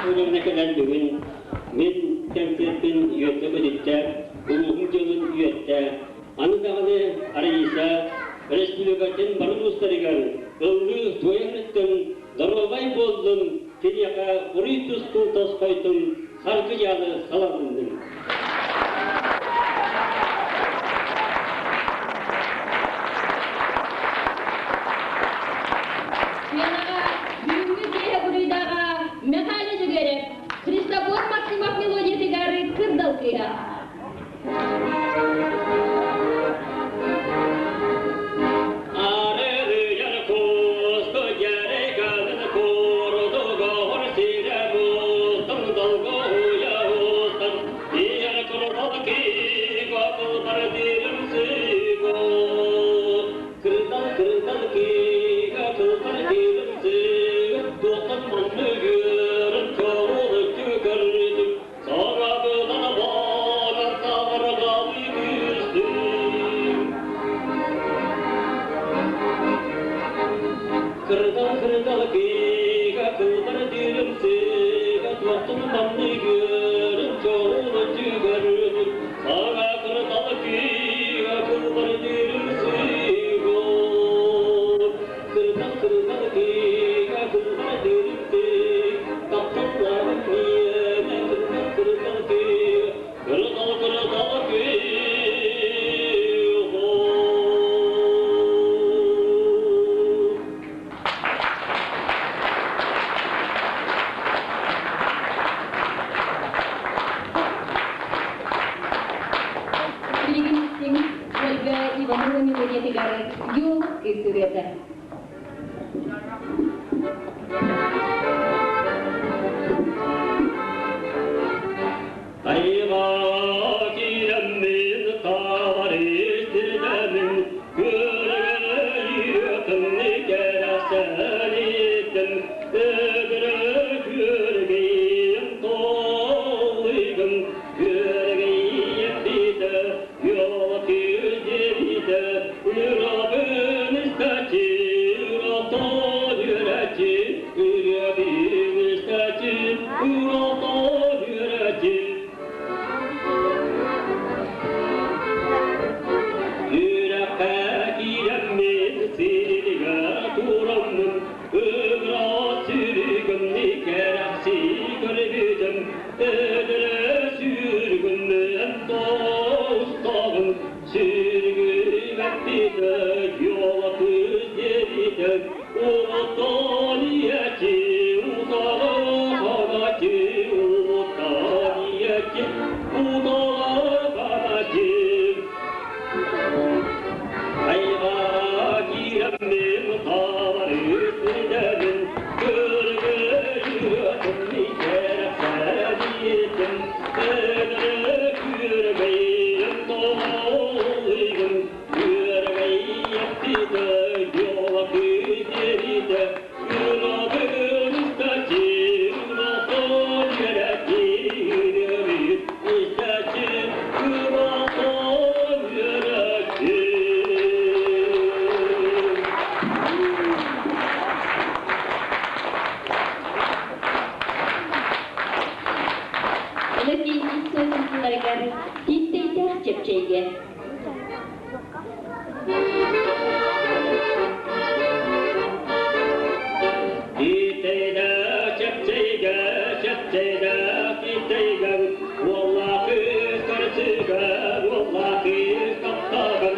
Үлэмне кэлэн бүгүн мин кэнсиэрпин үөрдэ көтүттэ, улууһум дьонун үөртэ. Аны даҕаны Раиса республикатын бары улуустарыгар ыллыы туойан ыттын, доруобай буоллун, киниэхэ уруй тустуу тосхойтун саргы дьаалы салалыннын. Сыанаҕа бүгүҥҥү киэһэ буруйдааҕа Мэхээлэ Дьөгүөрэп, Христофор Максимов мелодиятыгар Кырдал кыыһа. Арыйар куску дьэриканын курдугор сирэ мустан долгуйа устан. Кырдал кырдал кыыга кылбар дүүрүм сыыга туохтун манны көрүн чоҕулун түгөрүн саҥа кырдал кыыга кылбар дүүрүм сыыга кырдал кырдал кыыга кылбар дүүрүм сыыга тапталлаах миэнэ кырдал кырдал кыыга кырдал кырдал кыыга. Билигин истиҥ Ольга Иванова мелодиятыгар геолог кыыс ырыата. Тайга киирэммин таалар истирдэмин, көргөйүөтүмни кэрэхсэлитим, өдөрө күөргейим толлыгым, күөргейим бите, yola күздерите, ырабын истачи, ырата yüreçi, ырабын истачи, ырата yüreçi. Yürekке киреммин сириге тураммын, ыгра сүргүмни кэрахси көрбүтүм, өдөрө сүргүммүн тоустағын, сүргүмэппите yola күздерите, улутаниячи, утаҕы ханачи, улутаниячи, утаҕы ханачи. Айға киреммин табар үстідемін, көргөйүөтүмни кэрэхсэниитим, өдөрө күргейим толуйгум, күргейеппите yola күдерите, ырабын истачи, ыратын yüreки, ырабын истачи, ыратын yüreки. Өлөкей сөзүларыгар титтейтээх чэпчэйгэ. Титэйдэ чэпчэйгэ, чэпчэйдэ титэйгэ, уоллаахы көрсүгэ, уоллаахы таптаган,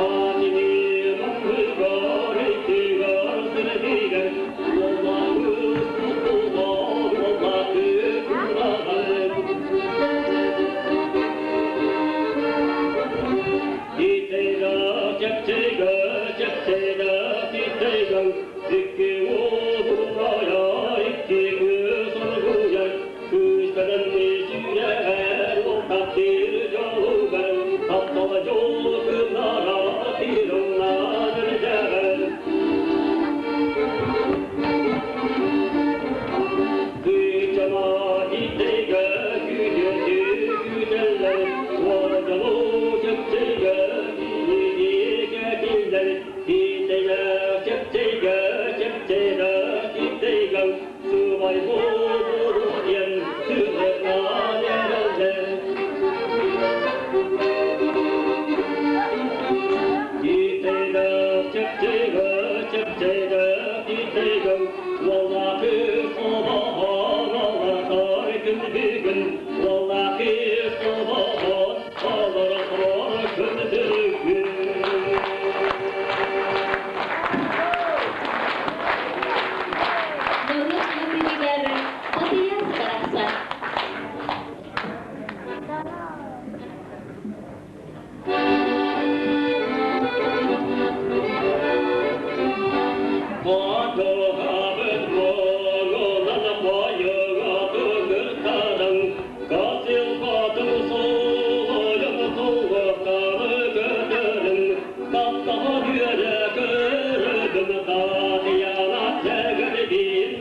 анини манныгар, итигэр сырдыгар, уоллаахы тутугар, уоллаахы курагар. Титэйдэ чэпчэйгэ, чэпчэйдэ титэйгэ, икки уолугая, икки кыз оргуйар, кыыстарын сүрәгәр, ол таптыр жолугар, таптала жол кынара, тируннан үрдәгәр. Кычама титэйгэ, күдүрдү күтэллэр, уолдалу чэпчэйгэ, киһигэ титэйгэ, чэпчэйгэ, чэпчэйдэ титэйгэ, субай буолуруйан, сүрэтнан эрэллэр. Титэйдэ чэпчэйгэ, чэпчэйдэ титэйгэ, уоллаахы собахан алар күн бүгүн, уоллаахы собахан алар күн бүгүн. Норуот матыыбыгар Батыйас барахсан. Батыгабыт моңолан байыга төгіртарың, Касил қатын солойын толықтары көтерін, Таптаға үйері көрігім татияна тәгірбин.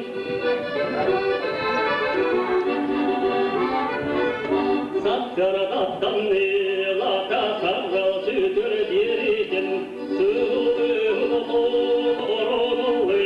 Саттырдаттан нелата сарғал сүтір деретін, Сылығын торонылы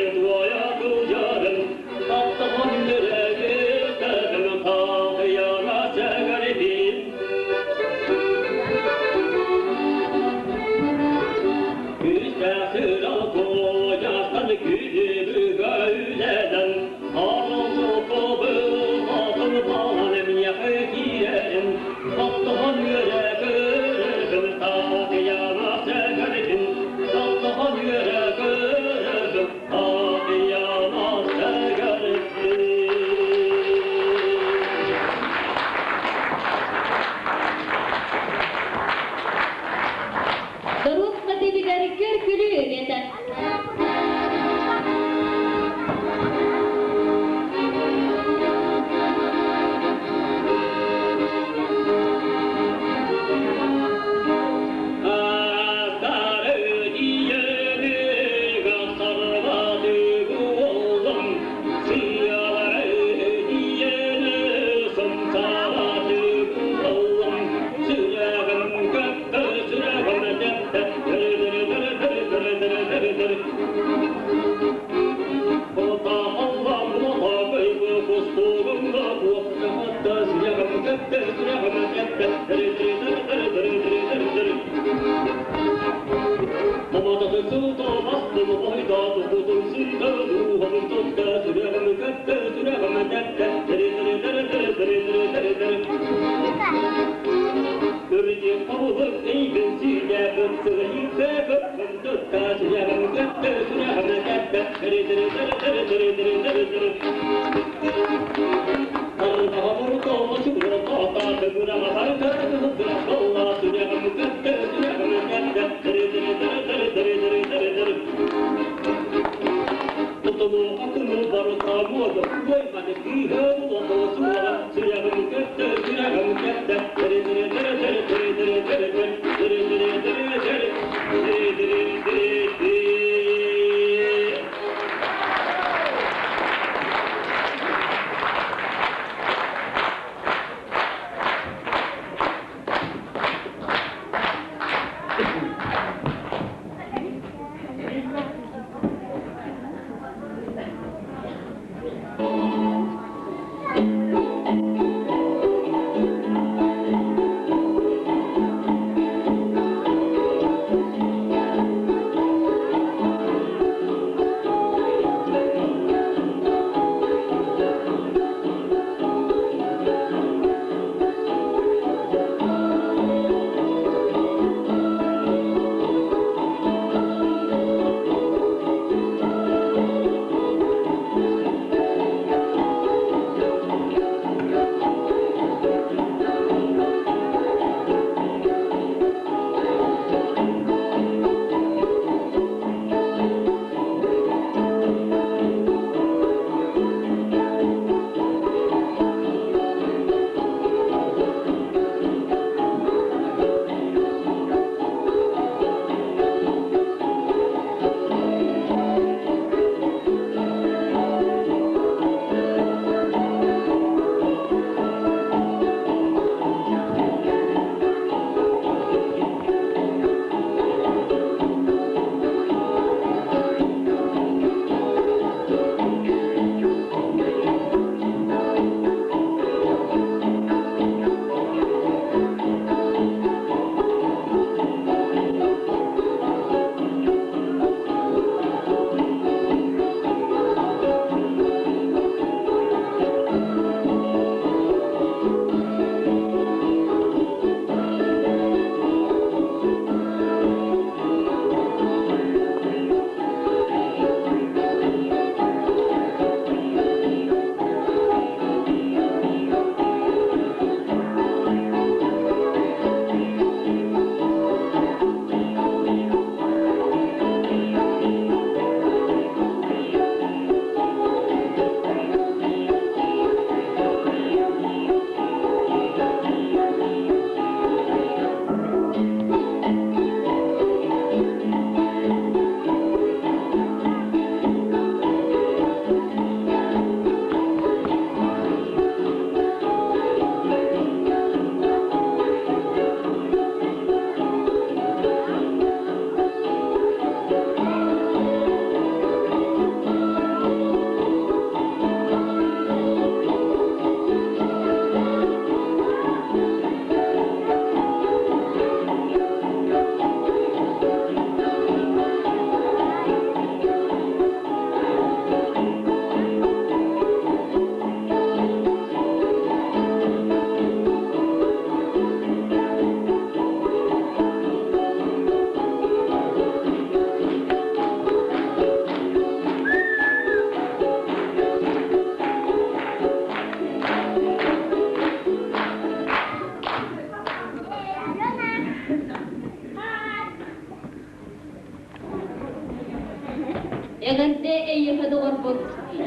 Эҕэрдэ эйиэхэ доҕорбут,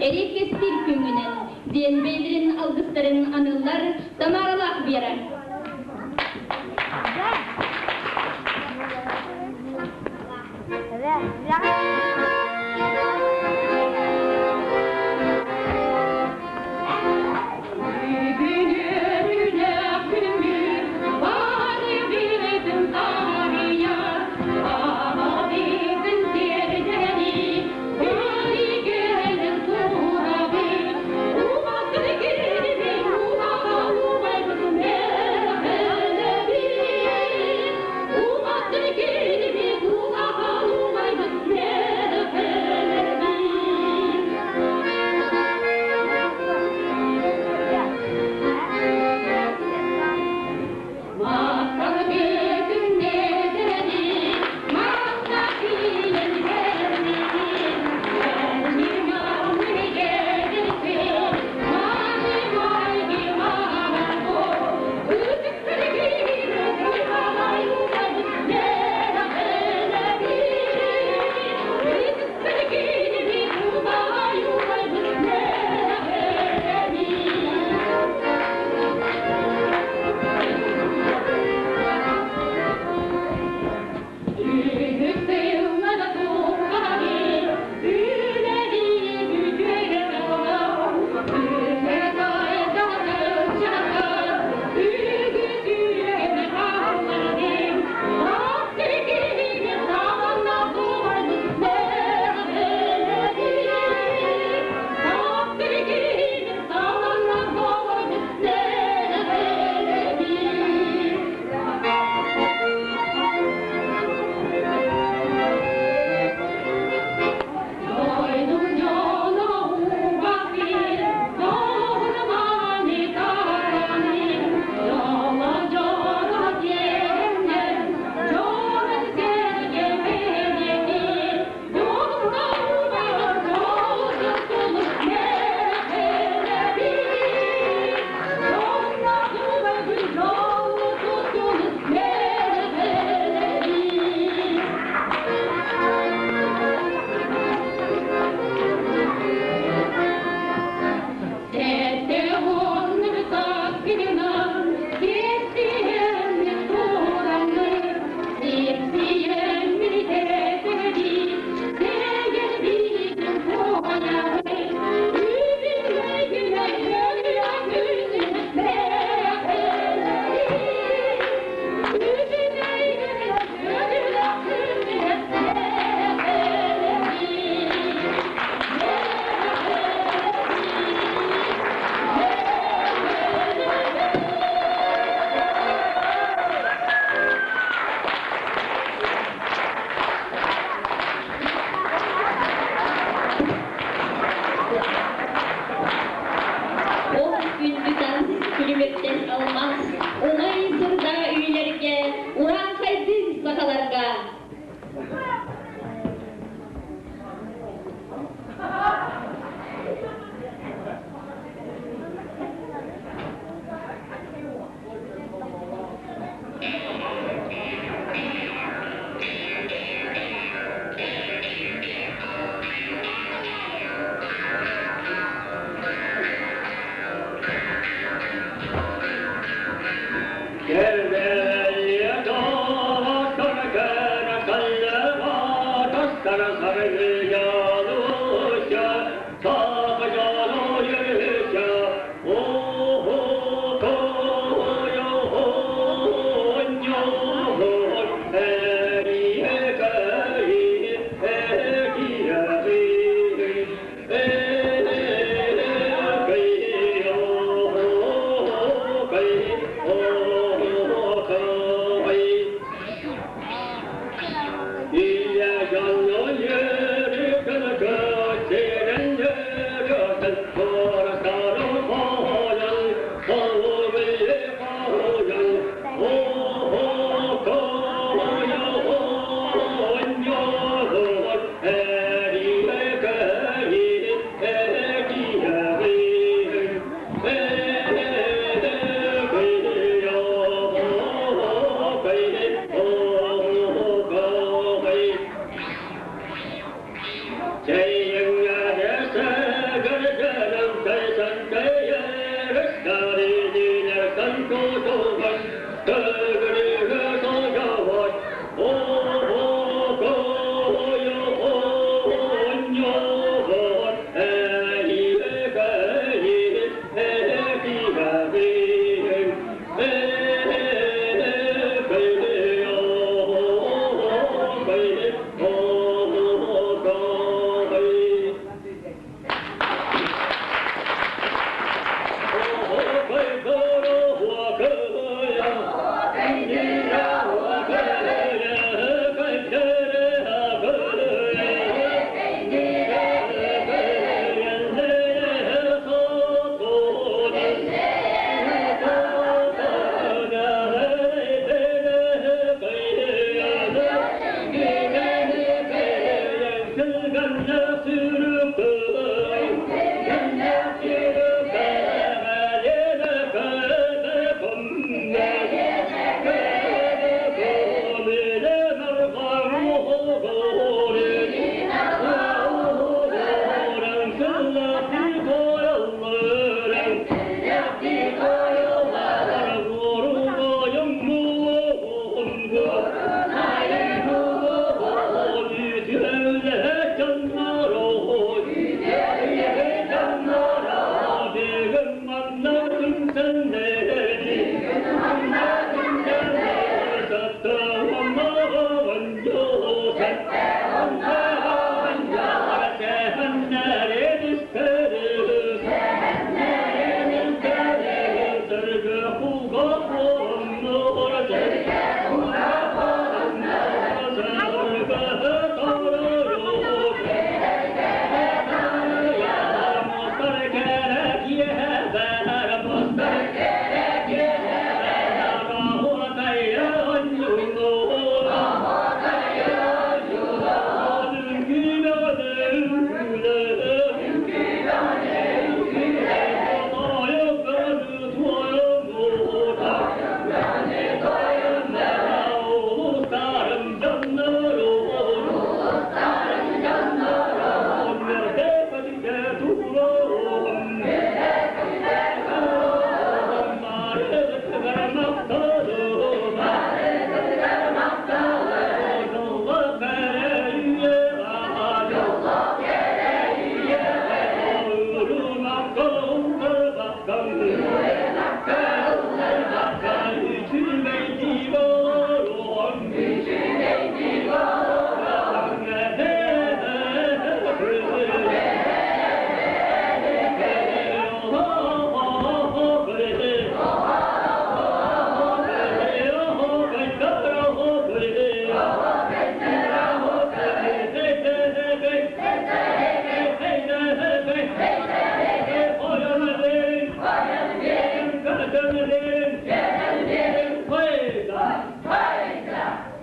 эриэккэстиир күҥҥүнэн, диэн бэйэлэрин алгыстарын аныыллар Тамаралаах Вера. Ол күндү тас, күлүмүрдэс алмаас, умай сырда үйэлэргэ, урааҥхайдыыр сахаларга.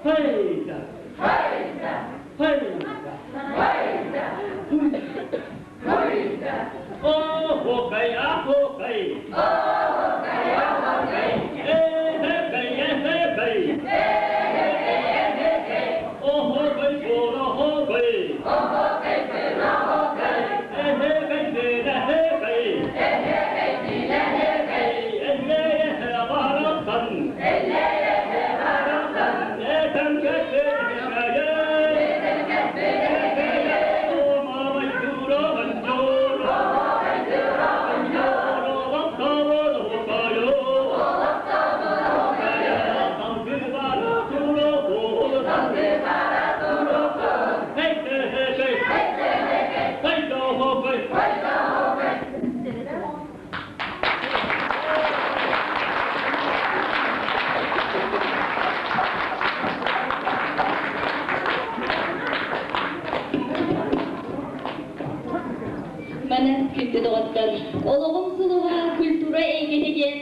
Хайда! Хайда! Хайда! О-хо-кай, а-хо-кай! Э-хэ-кай, э-хэ-кай! О-хо-кай, о-хо-кай! Э-хэ-кай, э-хэ-кай! Эллэйэ барахсан! Манан күндү доҕоттор, олоҕум сулуһа культура эйгэтэ диэн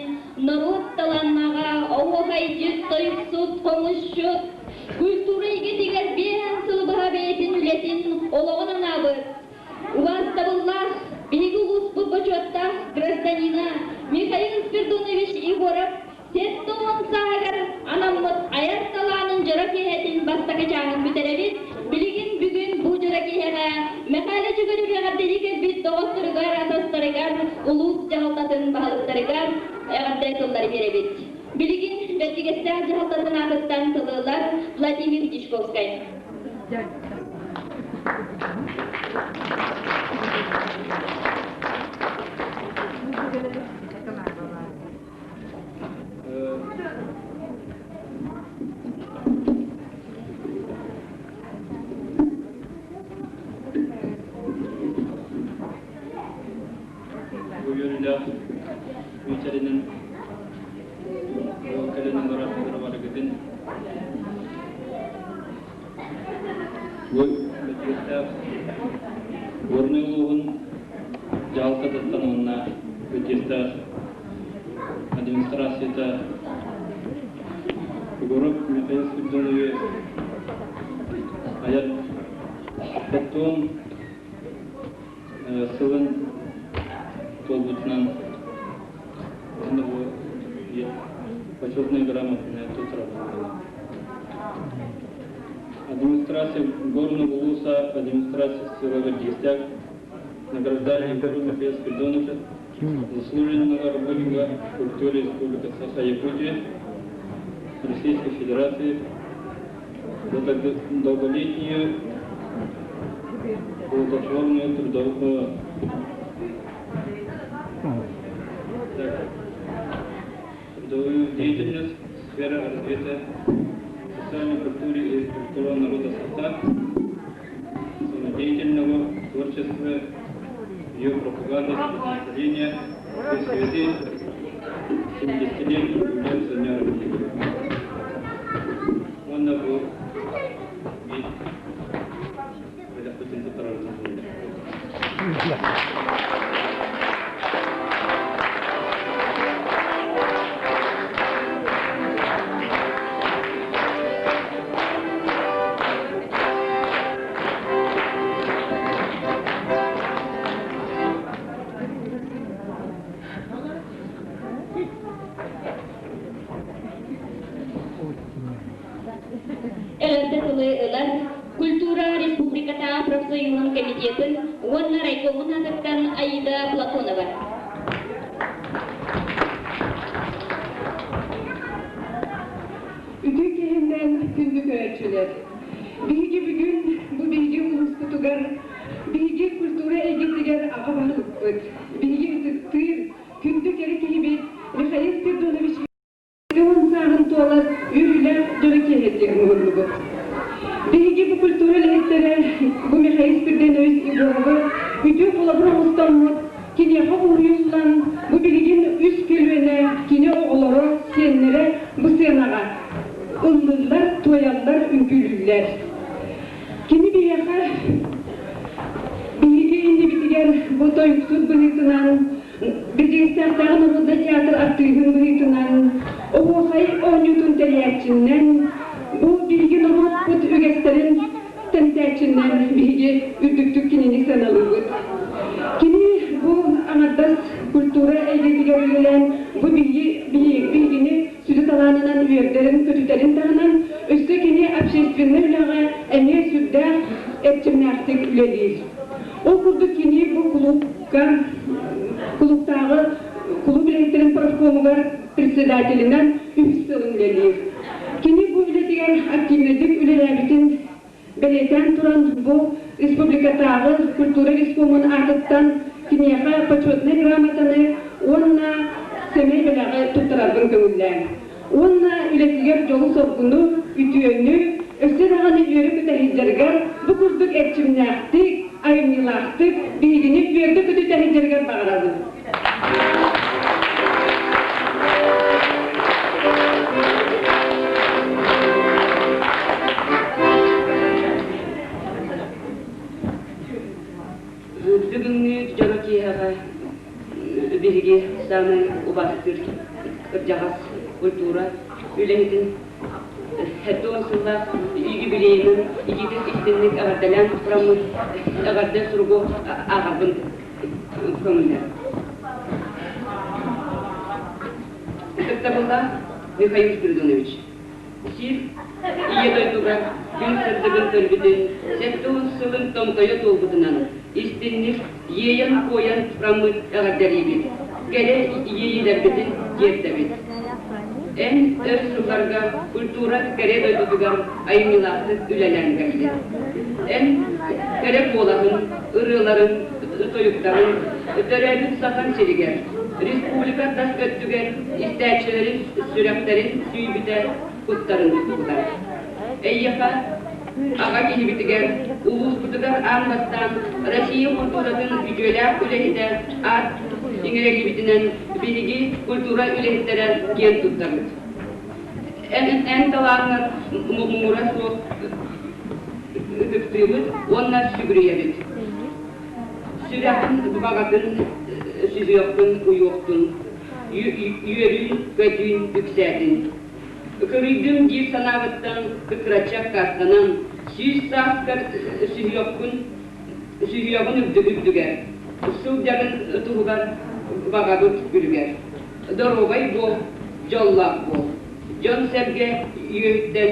норуот талааннааҕа оһуохайдьыт, тойуксут, хомусчут, культура эйгэтигэр биэһэн сылы быһа бэйэтин үлэтин олоҕун анаабыт, убаастабыллаах биһиги улууспут бочуоттаах гражданина Михаил Спирдонович Егоров 70 сааһыгар анаммыт айар талаанын дьоро киэһэтин бастакы чааһын бүтэрэбит. Билигин бүгүн бу дьоро киэһэҕэ Мэхээлэ Дьүгүрү эҕэрдэлии кэлбит доҕотторугар, атастарыгар, улуус дьаһалтатын баһылыктарыгар эҕэрдэ тыллары биэрэбит. Билигин Бэрдьигэстээх дьаһалтатын аатыттан тылылар Владимир Дьячковскай. Бу үөрүүлээх биэчэринэн кэлэн олорор барыгытын бу бэтиэстээх Горнай улууһун дьаһалтатыттан уонна бэтиэстээх администрацията Егоров Михаил Спиридонович айар Хотуон сылын туолбутунан уонна бу почетная грамотаны туттарабын. Администрация Горного улуса, администрация села Бэрдьигэстээх награждали Егора Михаила Спиридоновича, заслуженного работника культуры Республики Саха-Якутия, Российской Федерации за долголетнюю плодотворную трудовую трудовую деятельность в сфере развития социальной культуры и культуры народа Саха, самодеятельного творчества, ее пропаганды среди населения в связи с 70-летним юбилеем со дня рождения. Уонна бу биир бэлэхпитин туттарарбытын Эҕэрдэ тылы ылар Культура республиката профсоюһун комитетын уонна райкомун аатыттан Аида Платонова. Үтүө киһиннэн күндү көрөөччүлэр! Биһиги бүгүн бу биһиги улууспутугар биһиги культура эйгэтигэр аҕа баһылыкпыт, биһиги ытыктыыр, күндү кэрэ киһибит Михаил Спиридонович Тыһын сааһын туолар үөрүүлээх дьоро киэһэтигэр муһуннубут. Биһиги бу культура үлэһиттэрэ бу Михаил Спиридонович Егоровы үтүө холобур оҥостоммут, киниэхэ уһуйуллан, бу билигин үс көлүөнэ кини оҕолоро, сиэннэрэ бу сыанаҕа ыллыыллар, туойаллар, үҥкүүлүүллэр. Кини биһиэхэ биһиги иннибитигэр бу тойуксут быһыытынан Бирдьигистээхтээҕи народнай театр артыыһын быһыытынан, оһуохай оонньуутун тэрийээччиннэн, бу биһиги норуоппут үгэстэрин тэнитээччиннэн биһиги үрдүктүк кинини сыаналыыбыт. Кини бу аҥардас культура эйгэтигэр үлэлээн, бу биһиги биһигини сүдү талаанынан үөрдэрин-көтүтэрин таһынан, өссө кини общественнай үлэҕэ эмиэ сүрдээх эрчимнээхтик үлэлиир. Ол курдук кини бу кулуупка кулууптааҕы кулууп үлэһиттэрин профкомугар председателинэн үһүс сылын үлэлиир. Кини бу үлэтигэр активнайдык үлэлээбитин бэлиэтээн туран, бу республикатааҕы культура рескомун аатыттан киниэхэ почетнай грамотаны уонна сэмэй бэлэҕи туттарарбын көҥүллээҥ. Уонна үлэтигэр дьолу-соргуну, үтүөнү, өссө даҕаны үөрэ-көтө сылдьарыгар бу курдук эрчимнээхтик, айымньылаахтык биһигини үөрдэ-көтүтэ сылдьарыгар баҕарабын. Бүгүҥҥү дьоро киэһэҕэ биһиги саамай убаастыыр кырдьаҕас культура үлэһитин 70 сыллаах юбилейынан итиитик истинник эҕэрдэлээн тураммыт эҕэрдэ суругу ааҕарбын көҥүллэр. Ытыктабыллаах Михаил Спиридонович, сир Ийэ дойдуга күн сырдыгын көрбүтүн, 70 сылын томтойо туолбутунан истинник иэйэн-куойан тураммыт эҕэрдэлиибит, кэрэ иэйиилэрбитин тиэрдэбит. Эн өр сылларга культура кэрэ дойдутугар айымньылаахтык үлэлээн кэллин. Эн кэрэ куолаһын, ырыаларын, тойуктарын төрөөбүт Сахан сиригэр, республика тас өттүгэр истээччилэрин сүрэхтэрин сүүйбүтэ, куттарын туппута. Эйиэхэ, аҕа киһибитигэр, улууспутугар аан бастаан Россия культуратын үтүөлээх үлэһитэ аат иҥэриллибитинэн биһиги культура үлэһиттэрэ киэн туттабыт. Эн талааҥҥар муҥура суох ытыктыыбыт уонна сүгүрүйэбит. Сүрэххин баҕатын сүһүөххүн уйуохтун, үөрүүн-көтүүн үксээтин. Кырыйдым диир санаабыттан кыккыраччы аккаастанан, 100 сааскар сүһүөххүн сүһүөҕүн үрдүгэр, сылдьарын туһугар баҕабыт үлүгэр. Доруобай буол, дьоллоох буол. Дьон-сэргэ үөһүттэн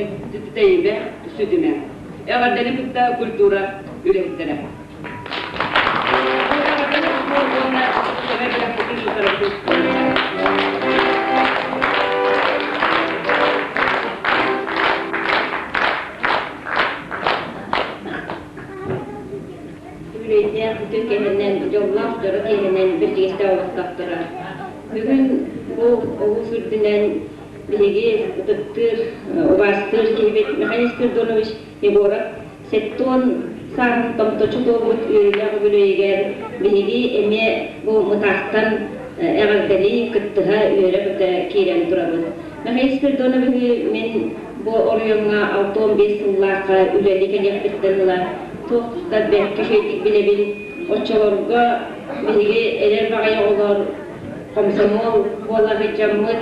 тэйимэ, сүтүмэ. Эҕэрдэни кытта культура үлэһиттэрэ. Уонна сэмэй бэлэхпитин туттарабытын Үбүлүөйдээх үтүө киэһэнэн, дьоллоох дьоро киэһэнэн Бэрдьигэстээх олохтоохторо. Бүгүн бу улуус үрдүнэн биһиги ытыктыыр, убаастыыр киһибит Михаил Спиридонович Егоров 70 сааһын томточу туолбут үөрүүлээх үбүлүөйүгэр биһиги эмиэ бу Мытаахтан эҕэрдэлии, кыттыһа, үөрэ-көтө киирэн турабыт. Михаил Спиридоновиһы мин бу оройуоҥҥа 65 сыллаахха үлэлии кэлиэхпиттэн ыла туох да бэркэ үчүгэйдик билэбин. Оччолорго биһиги эдэр баҕайы оҕолор комсомол буола сылдьаммыт,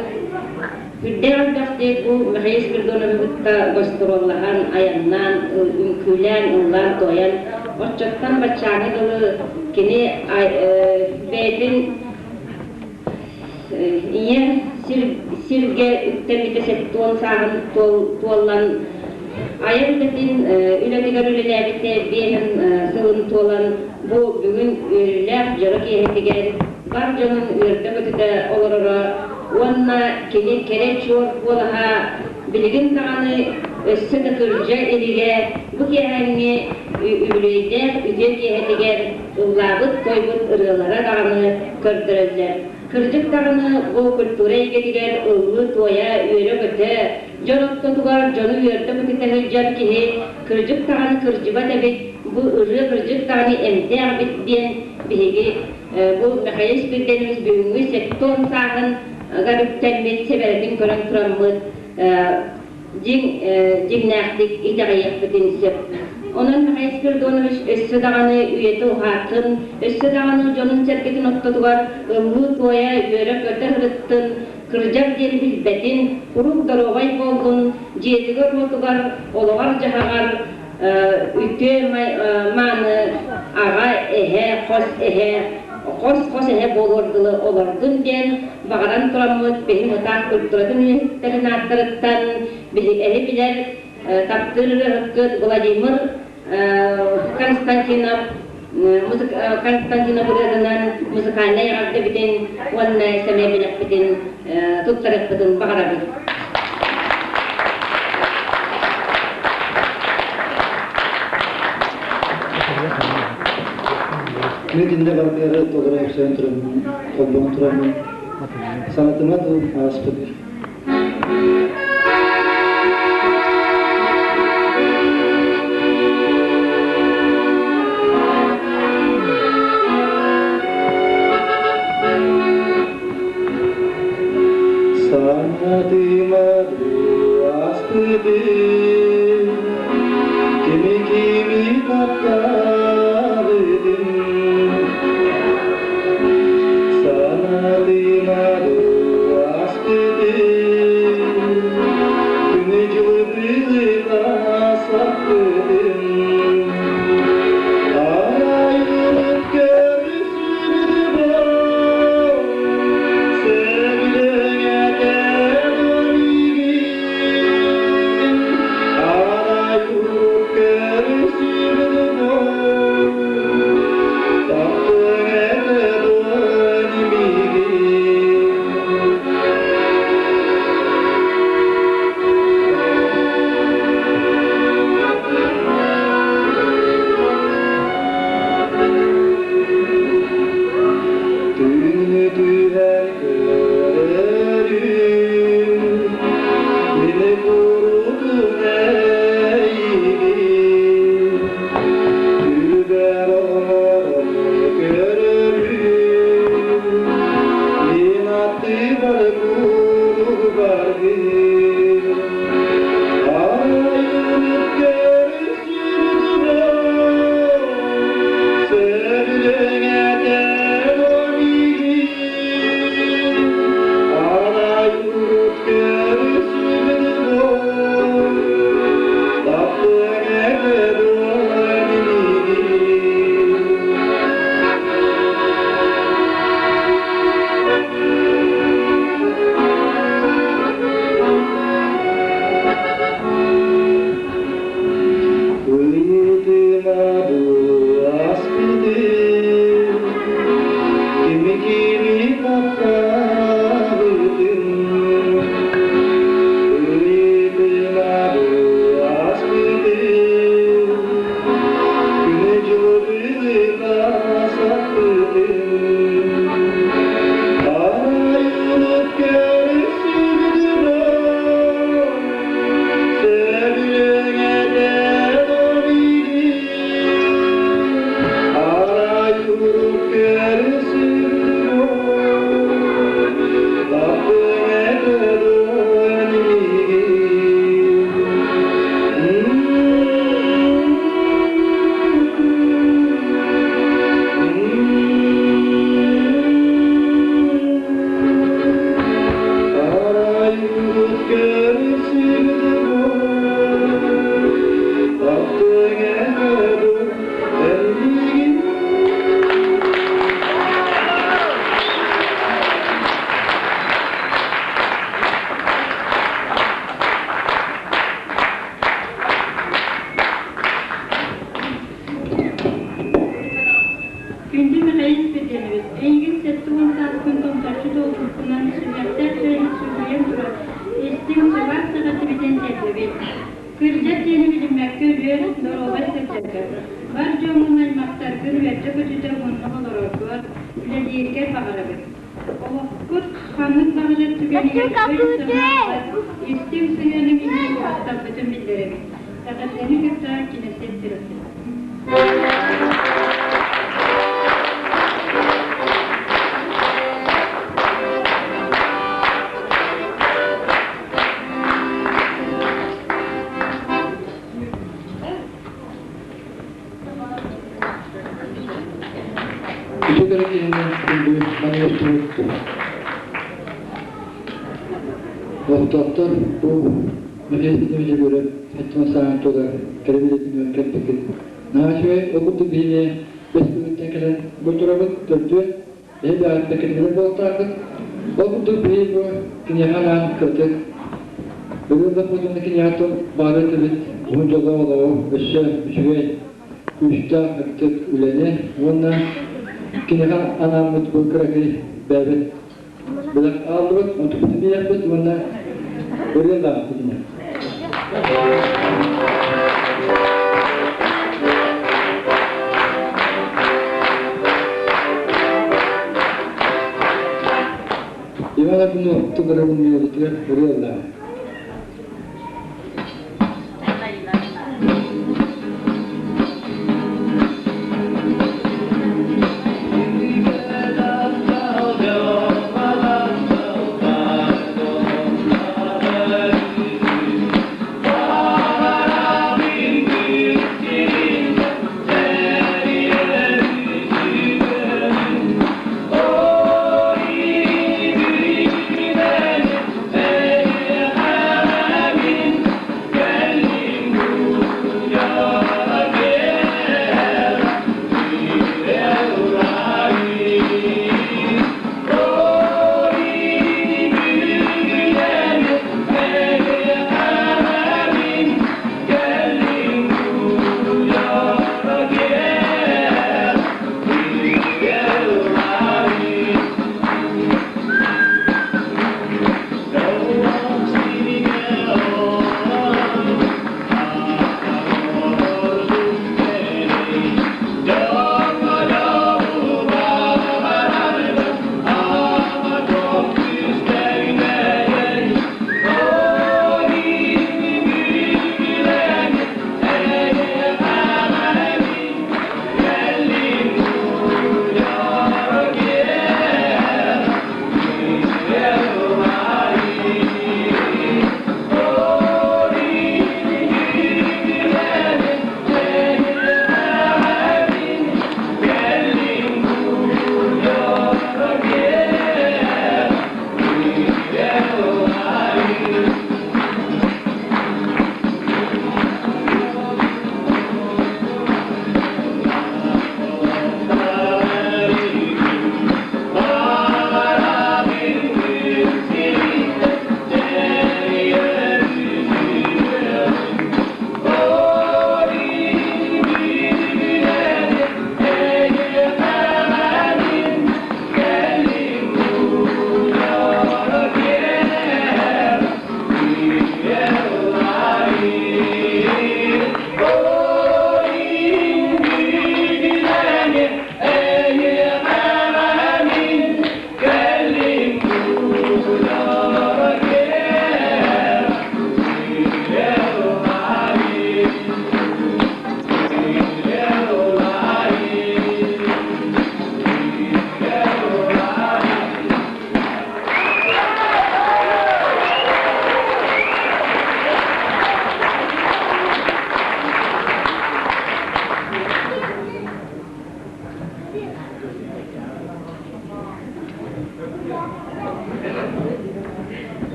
үрдээх элбэхтик бу Михаил Спиридоновы кытта гастроллаһан, айаннаан, үҥкүүлээн, ыллаан-туойан, оччоттон баччааҥҥа дылы кини бэйэтин Ийэ сиргэ үктэммитэ 70 сааһын туоллан, айар үлэтин үлэтигэр үлэлээбитэ биэһин сылын туолан, бу бүгүн үөрүүлээх дьоро киэһэтигэр бар дьонун үөрдэ-көтүтэ олороро уонна кини кэрэ чуор куолаһа билигин даҕаны өссө да кырдьа илигэ бу киэһээҥҥи үбүлүөйдээх үтүө киэһэтигэр ыллаабыт-туойбут ырыалара даҕаны көрдөрөллөр. Кырдьык даҕаны бу культура эйгэтигэр ыллыы-туойа, үөрэ-көтө, дьон ортотугар дьону үөрдэ-көтүтэ сылдьар киһи кырдьык даҕаны кырдьыбат эбит, бу ырыа кырдьык даҕаны эмтээх эбит диэн биһиги бу Михаил Спиридонович бүгүҥҥү 70 сааһын үктэммит сэбэрэтин көрөн тураммыт дьиҥ дьиҥнээхтик итэҕэйиэхпитин сөп. Онон Михаил Спиридонович өссө даҕаны үйэтэ уһаатын, өссө даҕаны дьонун-сэргэтин ортотугар ыллыы-туойа, үөрэ-көтө сырыттын, кырдьар диэни билбэтин, куруук доруобай буоллун, дьиэтигэр-уотугар, олоҕор-дьаһаҕар үтүө мааны аҕа, эһэ, хос эһэ, хос-хос эһэ буолуор дылы олордун диэн баҕаран тураммыт биһи мытаах культуратын үлэһиттэрин ааттарыттан эһи билэр таптыыр ырыаһыккыт Владимир Константинов Константинов ырыатынан музыкальнай эҕэрдэбитин уонна сэмэй бэлэхпитин туттарыахпытын баҕарабыт. Мин итиннэ барытыгар толору өксөөн тураммын, холбоон тураммын, санатыма дуу ааспыт. Санатыма дуу ааспытын, кими-кими таптаабытын, Санатыма дуу ааспытын, күнү-дьылы быылыга саппытын, Арай көрүсүбүт Түүнү түһэн көрөрүм, мини курутун эйигин. Түлүбэр оҥорон көрөрүм, мин аттыбар куруук баргын. Арай көрүсүбүт Сөбүлэҥэтэр миигин, арай урут көрүсүбүт буол, таптыаҥ этэ дуон миигин. Ыйытыма дуу аспытын, кими-кими таптаабытын. Ыйытыма дуу аспытын, күнү-дьылы быыһыга саппытын. Арай урут көрүсүбүт Сөбүлэҥэтэр миигин, арай урут көрүсүбүт таптыаҥ этэ дуон миигин. Арай урут көрүсүбүт таптыаҥ этэ дуо миигин. Күндү Михаил Спиридонович, эйигин 70 сааскын томторчу туолбуккунан сүрэхтээх сүрэҕин сүгүрүйэн туран, истиҥ, сылаас саҕатыбытын тиэрдэбит. Кырдьар диэни билиммэккэ үөр, доруобай сылдьаргар, бар дьоҥҥун, аймахтаргын үөрдэ-көтүтэ уһуннук олороргор, үлэлииргэр баҕарабыт. Олохпут ханнык баҕарар түгэнигэр өй-санаа, истиҥ сыһыаныҥ иһин махталбытын биллэрэбит. Эҕэрдэни кытта кинэсиэт сирэтин. киһини күндү манныктыбыт. Олохтоохтор бу Михаил Петрович Егоров эттэн саҥан тула кэлэ кэлбиккит. Наһаа үчүгэй, ол курдук биһиги бэс күнүттэн кэлэн бу турабыт, төрдүөн, эһи бэҕэттэн кэтилэр буолтаахыт. Ол курдук биһиги бу киниэхэ анаан кырдьык Бүгүн баппытын киниэхэ тыл баҕара этибит, уһун дьоллоох олоҕу өссө үчүгэй, күүстээх ытык үлэни уонна киниэхэ анааммыт бу кыракый бэйэбит бэлэх ааллыбыт, онтукпутун биэриэхпит уонна ырыа ыллаабыппыт ини. Иван Аргунов тугары мелодиятыгар ырыа ыллаабыт.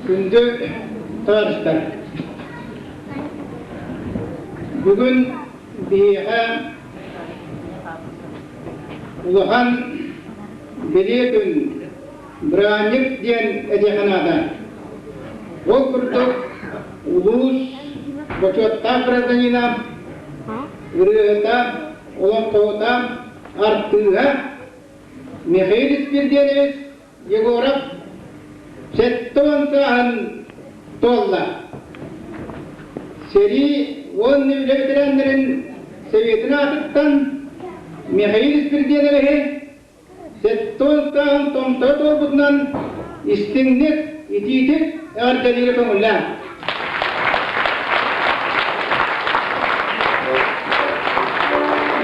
Күндү таарыстар! Бүгүн биһиэхэ улахан бэлиэ күн, бырааһынньык диэн этиэхэ наада. Ол курдук улуус бочуоттаах гражданина, ырыаһыта, олоҥхоһута, артыыһа Михаил Испирдиэнович Егоров 70 сааһын туолла. Сэрии уонна үлэ ветераннарын Советын аатыттан Михаил Испирдиэновиһы 70 сааһын томторо туолбутунан истиҥник, итиитик эҕэрдэлиирэ көҥүллээх.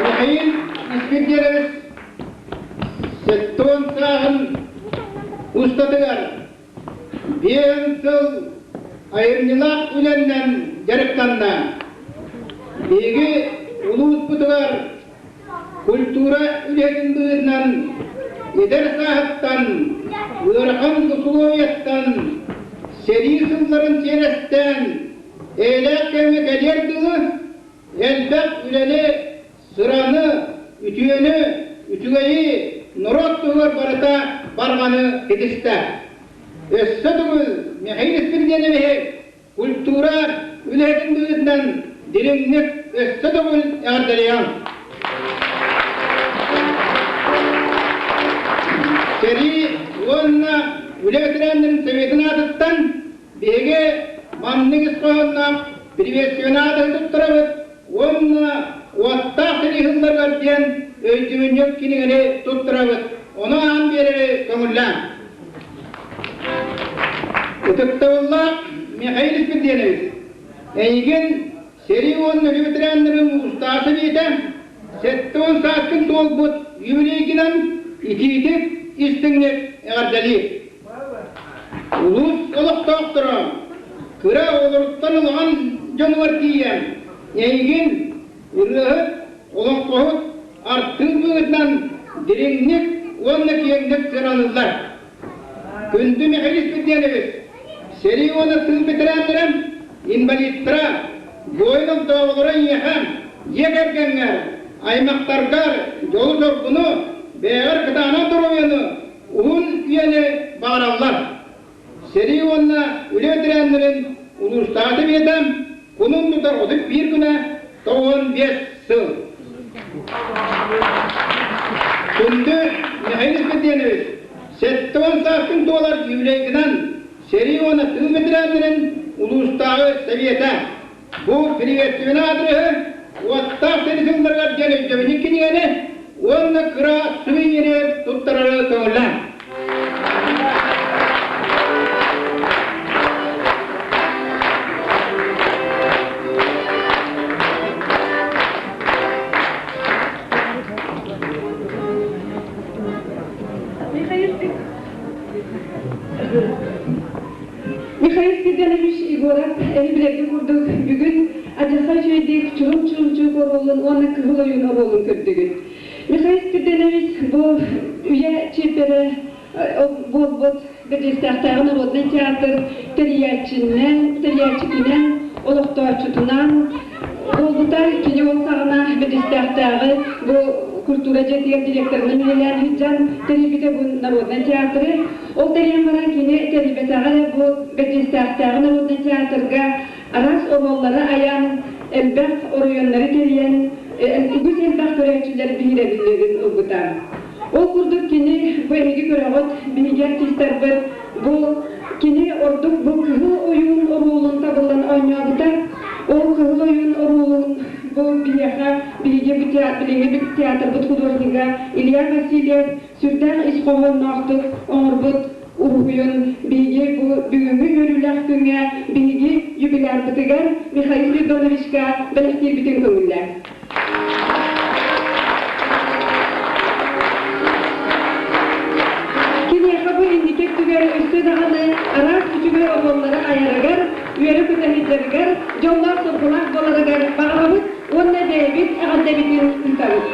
Михаил Испирдиэнович 70 сааһын устатыгар биэн сыл айымньылаах үлэннэн дьарыктанна. Биһиги улууспутугар культура үлэтин быһыытынан эдэр сааһыттан, ыарахан усулуобуйаттан сэрии сылларын сиэрэстээн, эйэлээх кэмҥэ кэлиэр дылы элбэх үлэни, сыраны, үтүөнү, үчүгэйи норуот туһугар барыта барҕаны ситистэ. Өссө төгүл Михаил Спиридоновиһы культура үлэһитин быһыытынан дириҥник өссө төгүл эҕэрдэлиэҕиҥ. Сэрии уонна үлэ ветераннарын Советын аатыттан биһиги маннык ис хоһоонноох приветственный аатын туттарабыт уонна уоттаах сэрии сылларыгар диэн өйдөбүнньүк кинигэни туттарабыт. Ону аан биэрэри көҥүллээҥ. Ытыктабыллаах Михаил Испирдиэнович, эйигин сэрии уонна үлэ ветераннарын уустаах сэбиэтэ 70 сааскын туолбут юбилейгынан итиитик истиҥник эҕэрдэлиир. Улуус олохтоохторо кыра оҕолоруттан улахан дьонугар тиийэн эйигин ырыаһыт, олоҥхоһут, артыыс быһыытынан дириҥник уонна киэҥник сыаналыыллар. Күндү Михаил Испирдиэнович, сэрии уонна тыыл ветераннара, инвалидтара, буойун огдооболоро эйиэхэ, дьиэ кэргэҥҥэр, аймахтаргар дьолу-соргуну, бэйэҕэр кытаанах доруобуйаны, уһун үйэни баҕараллар. Сэрии уонна үлэ ветераннарын улуустааҕы сэбиэтэ кунун тутар 31 күнэ 95 сыл. Күндү Михаил Испирдиэнович, 70 сааскын туолар юбилейгынан сэрии уонна тыыл ветераннарын улуустааҕы сэбиэтэ бу приветственный аадырыһы уоттаах сэрии сылларыгар диэн өйдөбүнньүк кинигэни уонна кыра сувениры туттарары көҥүллээн. Михаил Степанович Егоров эһи билэргэ курдук бүгүн адьырҕа үчүгэйдик чурум-чурумчук оруолун уонна кыһыл ойуун оруолун көрдүгүт. Михаил Степанович бу үйэ чиэппэрэ буолбут Бэрдьиэстээхтээҕи народнай театр тэрийээччинэн, тэрийээччитинэн, олохтооччутунан буолбута. Кини ол саҕана Бэрдьиэстээхтээҕи бу культура дьиэтигэр директорынан үлэлээн сылдьан тэрийбитэ бу народнай театры. Ол тэрийэн баран кини тэрийбэтэҕэ бу Бэрдьиэстээхтээҕи народнай театрга араас оруоллары айан, элбэх оройуоннары кэрийэн, үгүс элбэх көрөөччүлэр биһирэбиллэрин ылбыта. Ол курдук кини бу эһиги көрөҕүт, биһиги артистарбыт бу кини ордук бу Кыһыл ойуун оруолун табыллан оонньообута. Ол Кыһыл ойуун оруолун бу биһиэхэ биһиги бу билиҥҥи театрбыт художнига Илья Васильев сүрдээх ис хоһоонноохтук оҥорбут уруһуйун биһиги бу бүгүҥҥү үөрүүлээх күҥҥэ биһиги юбилярбытыгар Михаил Спиридоновичка бэлэхтиирбитин көҥүллээ. Киниэхэ бу инники өттүгэр өссө даҕаны араас үчүгэй оруоллары айарыгар, үөрэ-көтө сылдьарыгар, дьоллоох-соргулаах буоларыгар баҕарабыт уонна бэйэбит эҕэрдэбитин ыытабыт.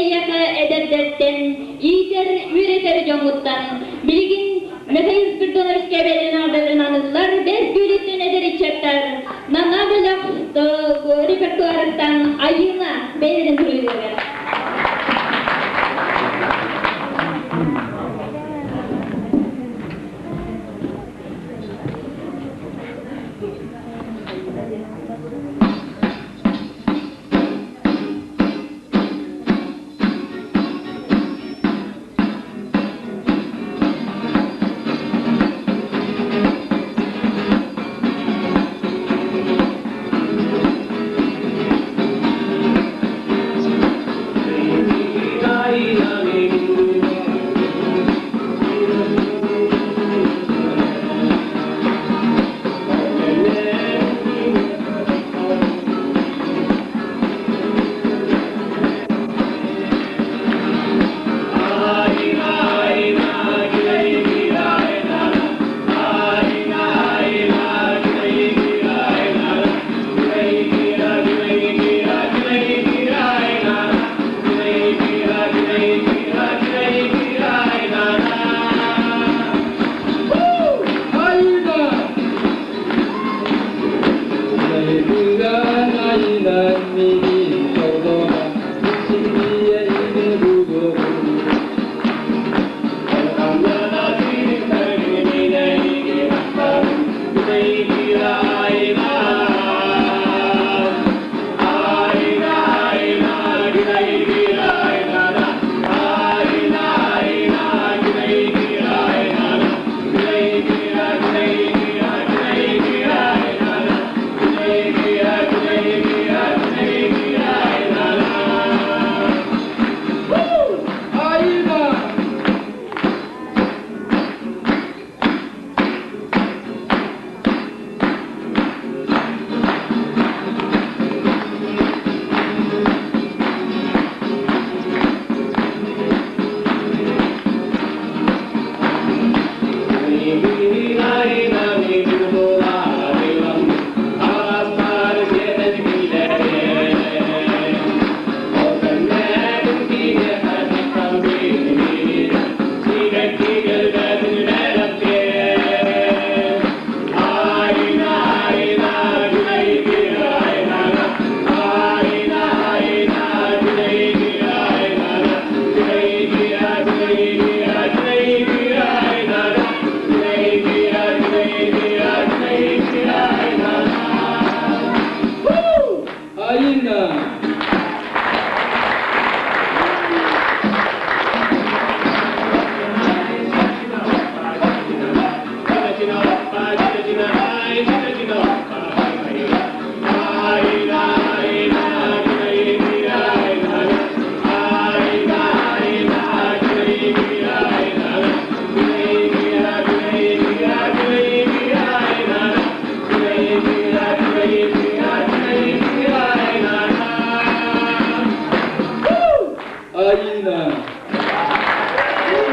эйиэхэ эдэрдэртэн, иитэр, үөрэтэр дьоҥҥуттан. Билигин Михаил Спиридонович кэбэлин аҕдарын аныыллар бэс күөлүттэн эдэр ыччаттар Нана бөлөх репертуарыттан Айыына бэйэлэрин суруйуулара.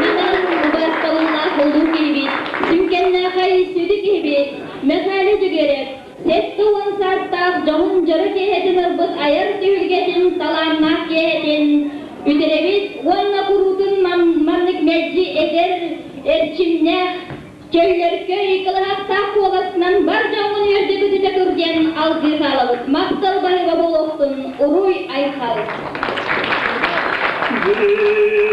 Манан убаастабыллаах улуу киһибит, сүҥкэннээхэй сүдү киһибит Мэхээлэ Дьөгүөрэп 70 саастаах дьоһун дьоро киэһэтин ылбыт айар түһүлгэтин талааннаах киэһэтин үтэрэбит уонна куруутун маннык мэлдьи эдэр, эрчимнээх, чөллөркөй, кылыһахтаах куоласынан бар дьоҥҥун үөрдэ-көтүтэ тур диэн алгыы хаалабыт. Махтал баһыыба буолуохтун, уруй-айхал! Kebir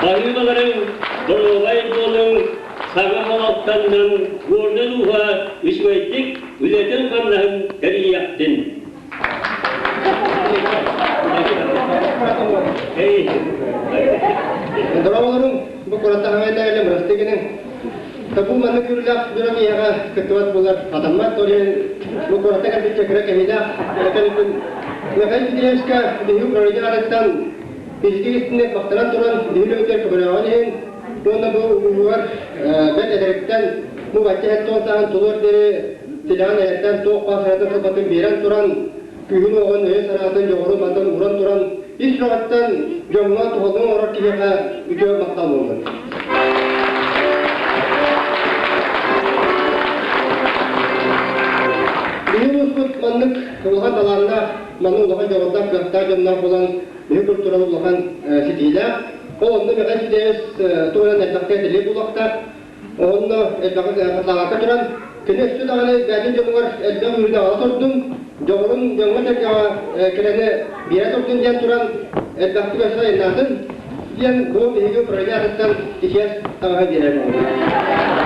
Баһыыбаларыҥ доруобай буолуҥ, саҥа олохтоннун, уордун ууһа үчүгэйдик үлэтин-хамнаһын тэрийиэхтин. Дороолорум, бу куораттаһамайда бырастыы гының. Табу маннык күрүлээх дьоро киһиэхэ кыттыбат буолар хатаммат, ол иһин бу куоракка кэлбиччэ кыра кэһиилээх кэлбиппин. Михаил Дмитриевичка биһиги управление аатыттан физическэй истинник махтанан туран биһиги үлэбитигэр көмөлөөҕүн иһин уонна бу улууһугар бэрт эдэриттэн бу бачча сэттэ сааһын тулуор диэри тилэҕин эйэртэн туох баар санаатын сылбатын биэрэн туран күүһүн-уоҕун, өйүн-санаатын, дьоҕурун мантан ууран туран ис сүрэҕиттэн дьоҥҥо туһалыы оҥорор киһиэхэ үтүө махтал буоллун. Биһиги улууспут маннык улахан талааннаах, маннык улахан дьоҕурдаах, кыахтаах дьонноох буолан биһиги культурабыт улахан ситиилээх. Ол онно Михаил Сидеевич туһунан элбэхтэ этиллиэ буолуохтаах. Онно элбэҕи хатылаабакка туран, кини өссө даҕаны бэйэтин дьонугар элбэх үөрүүнү аҕала турдун, дьоҕурун дьоҥҥо-сэргэҕэ кэлэни биэрэ турдун диэн туран, элбэхтик өссө айаннаатын диэн бу биһиги управление аатыттан ичигэс таҥаһы биэрэр буоллубут.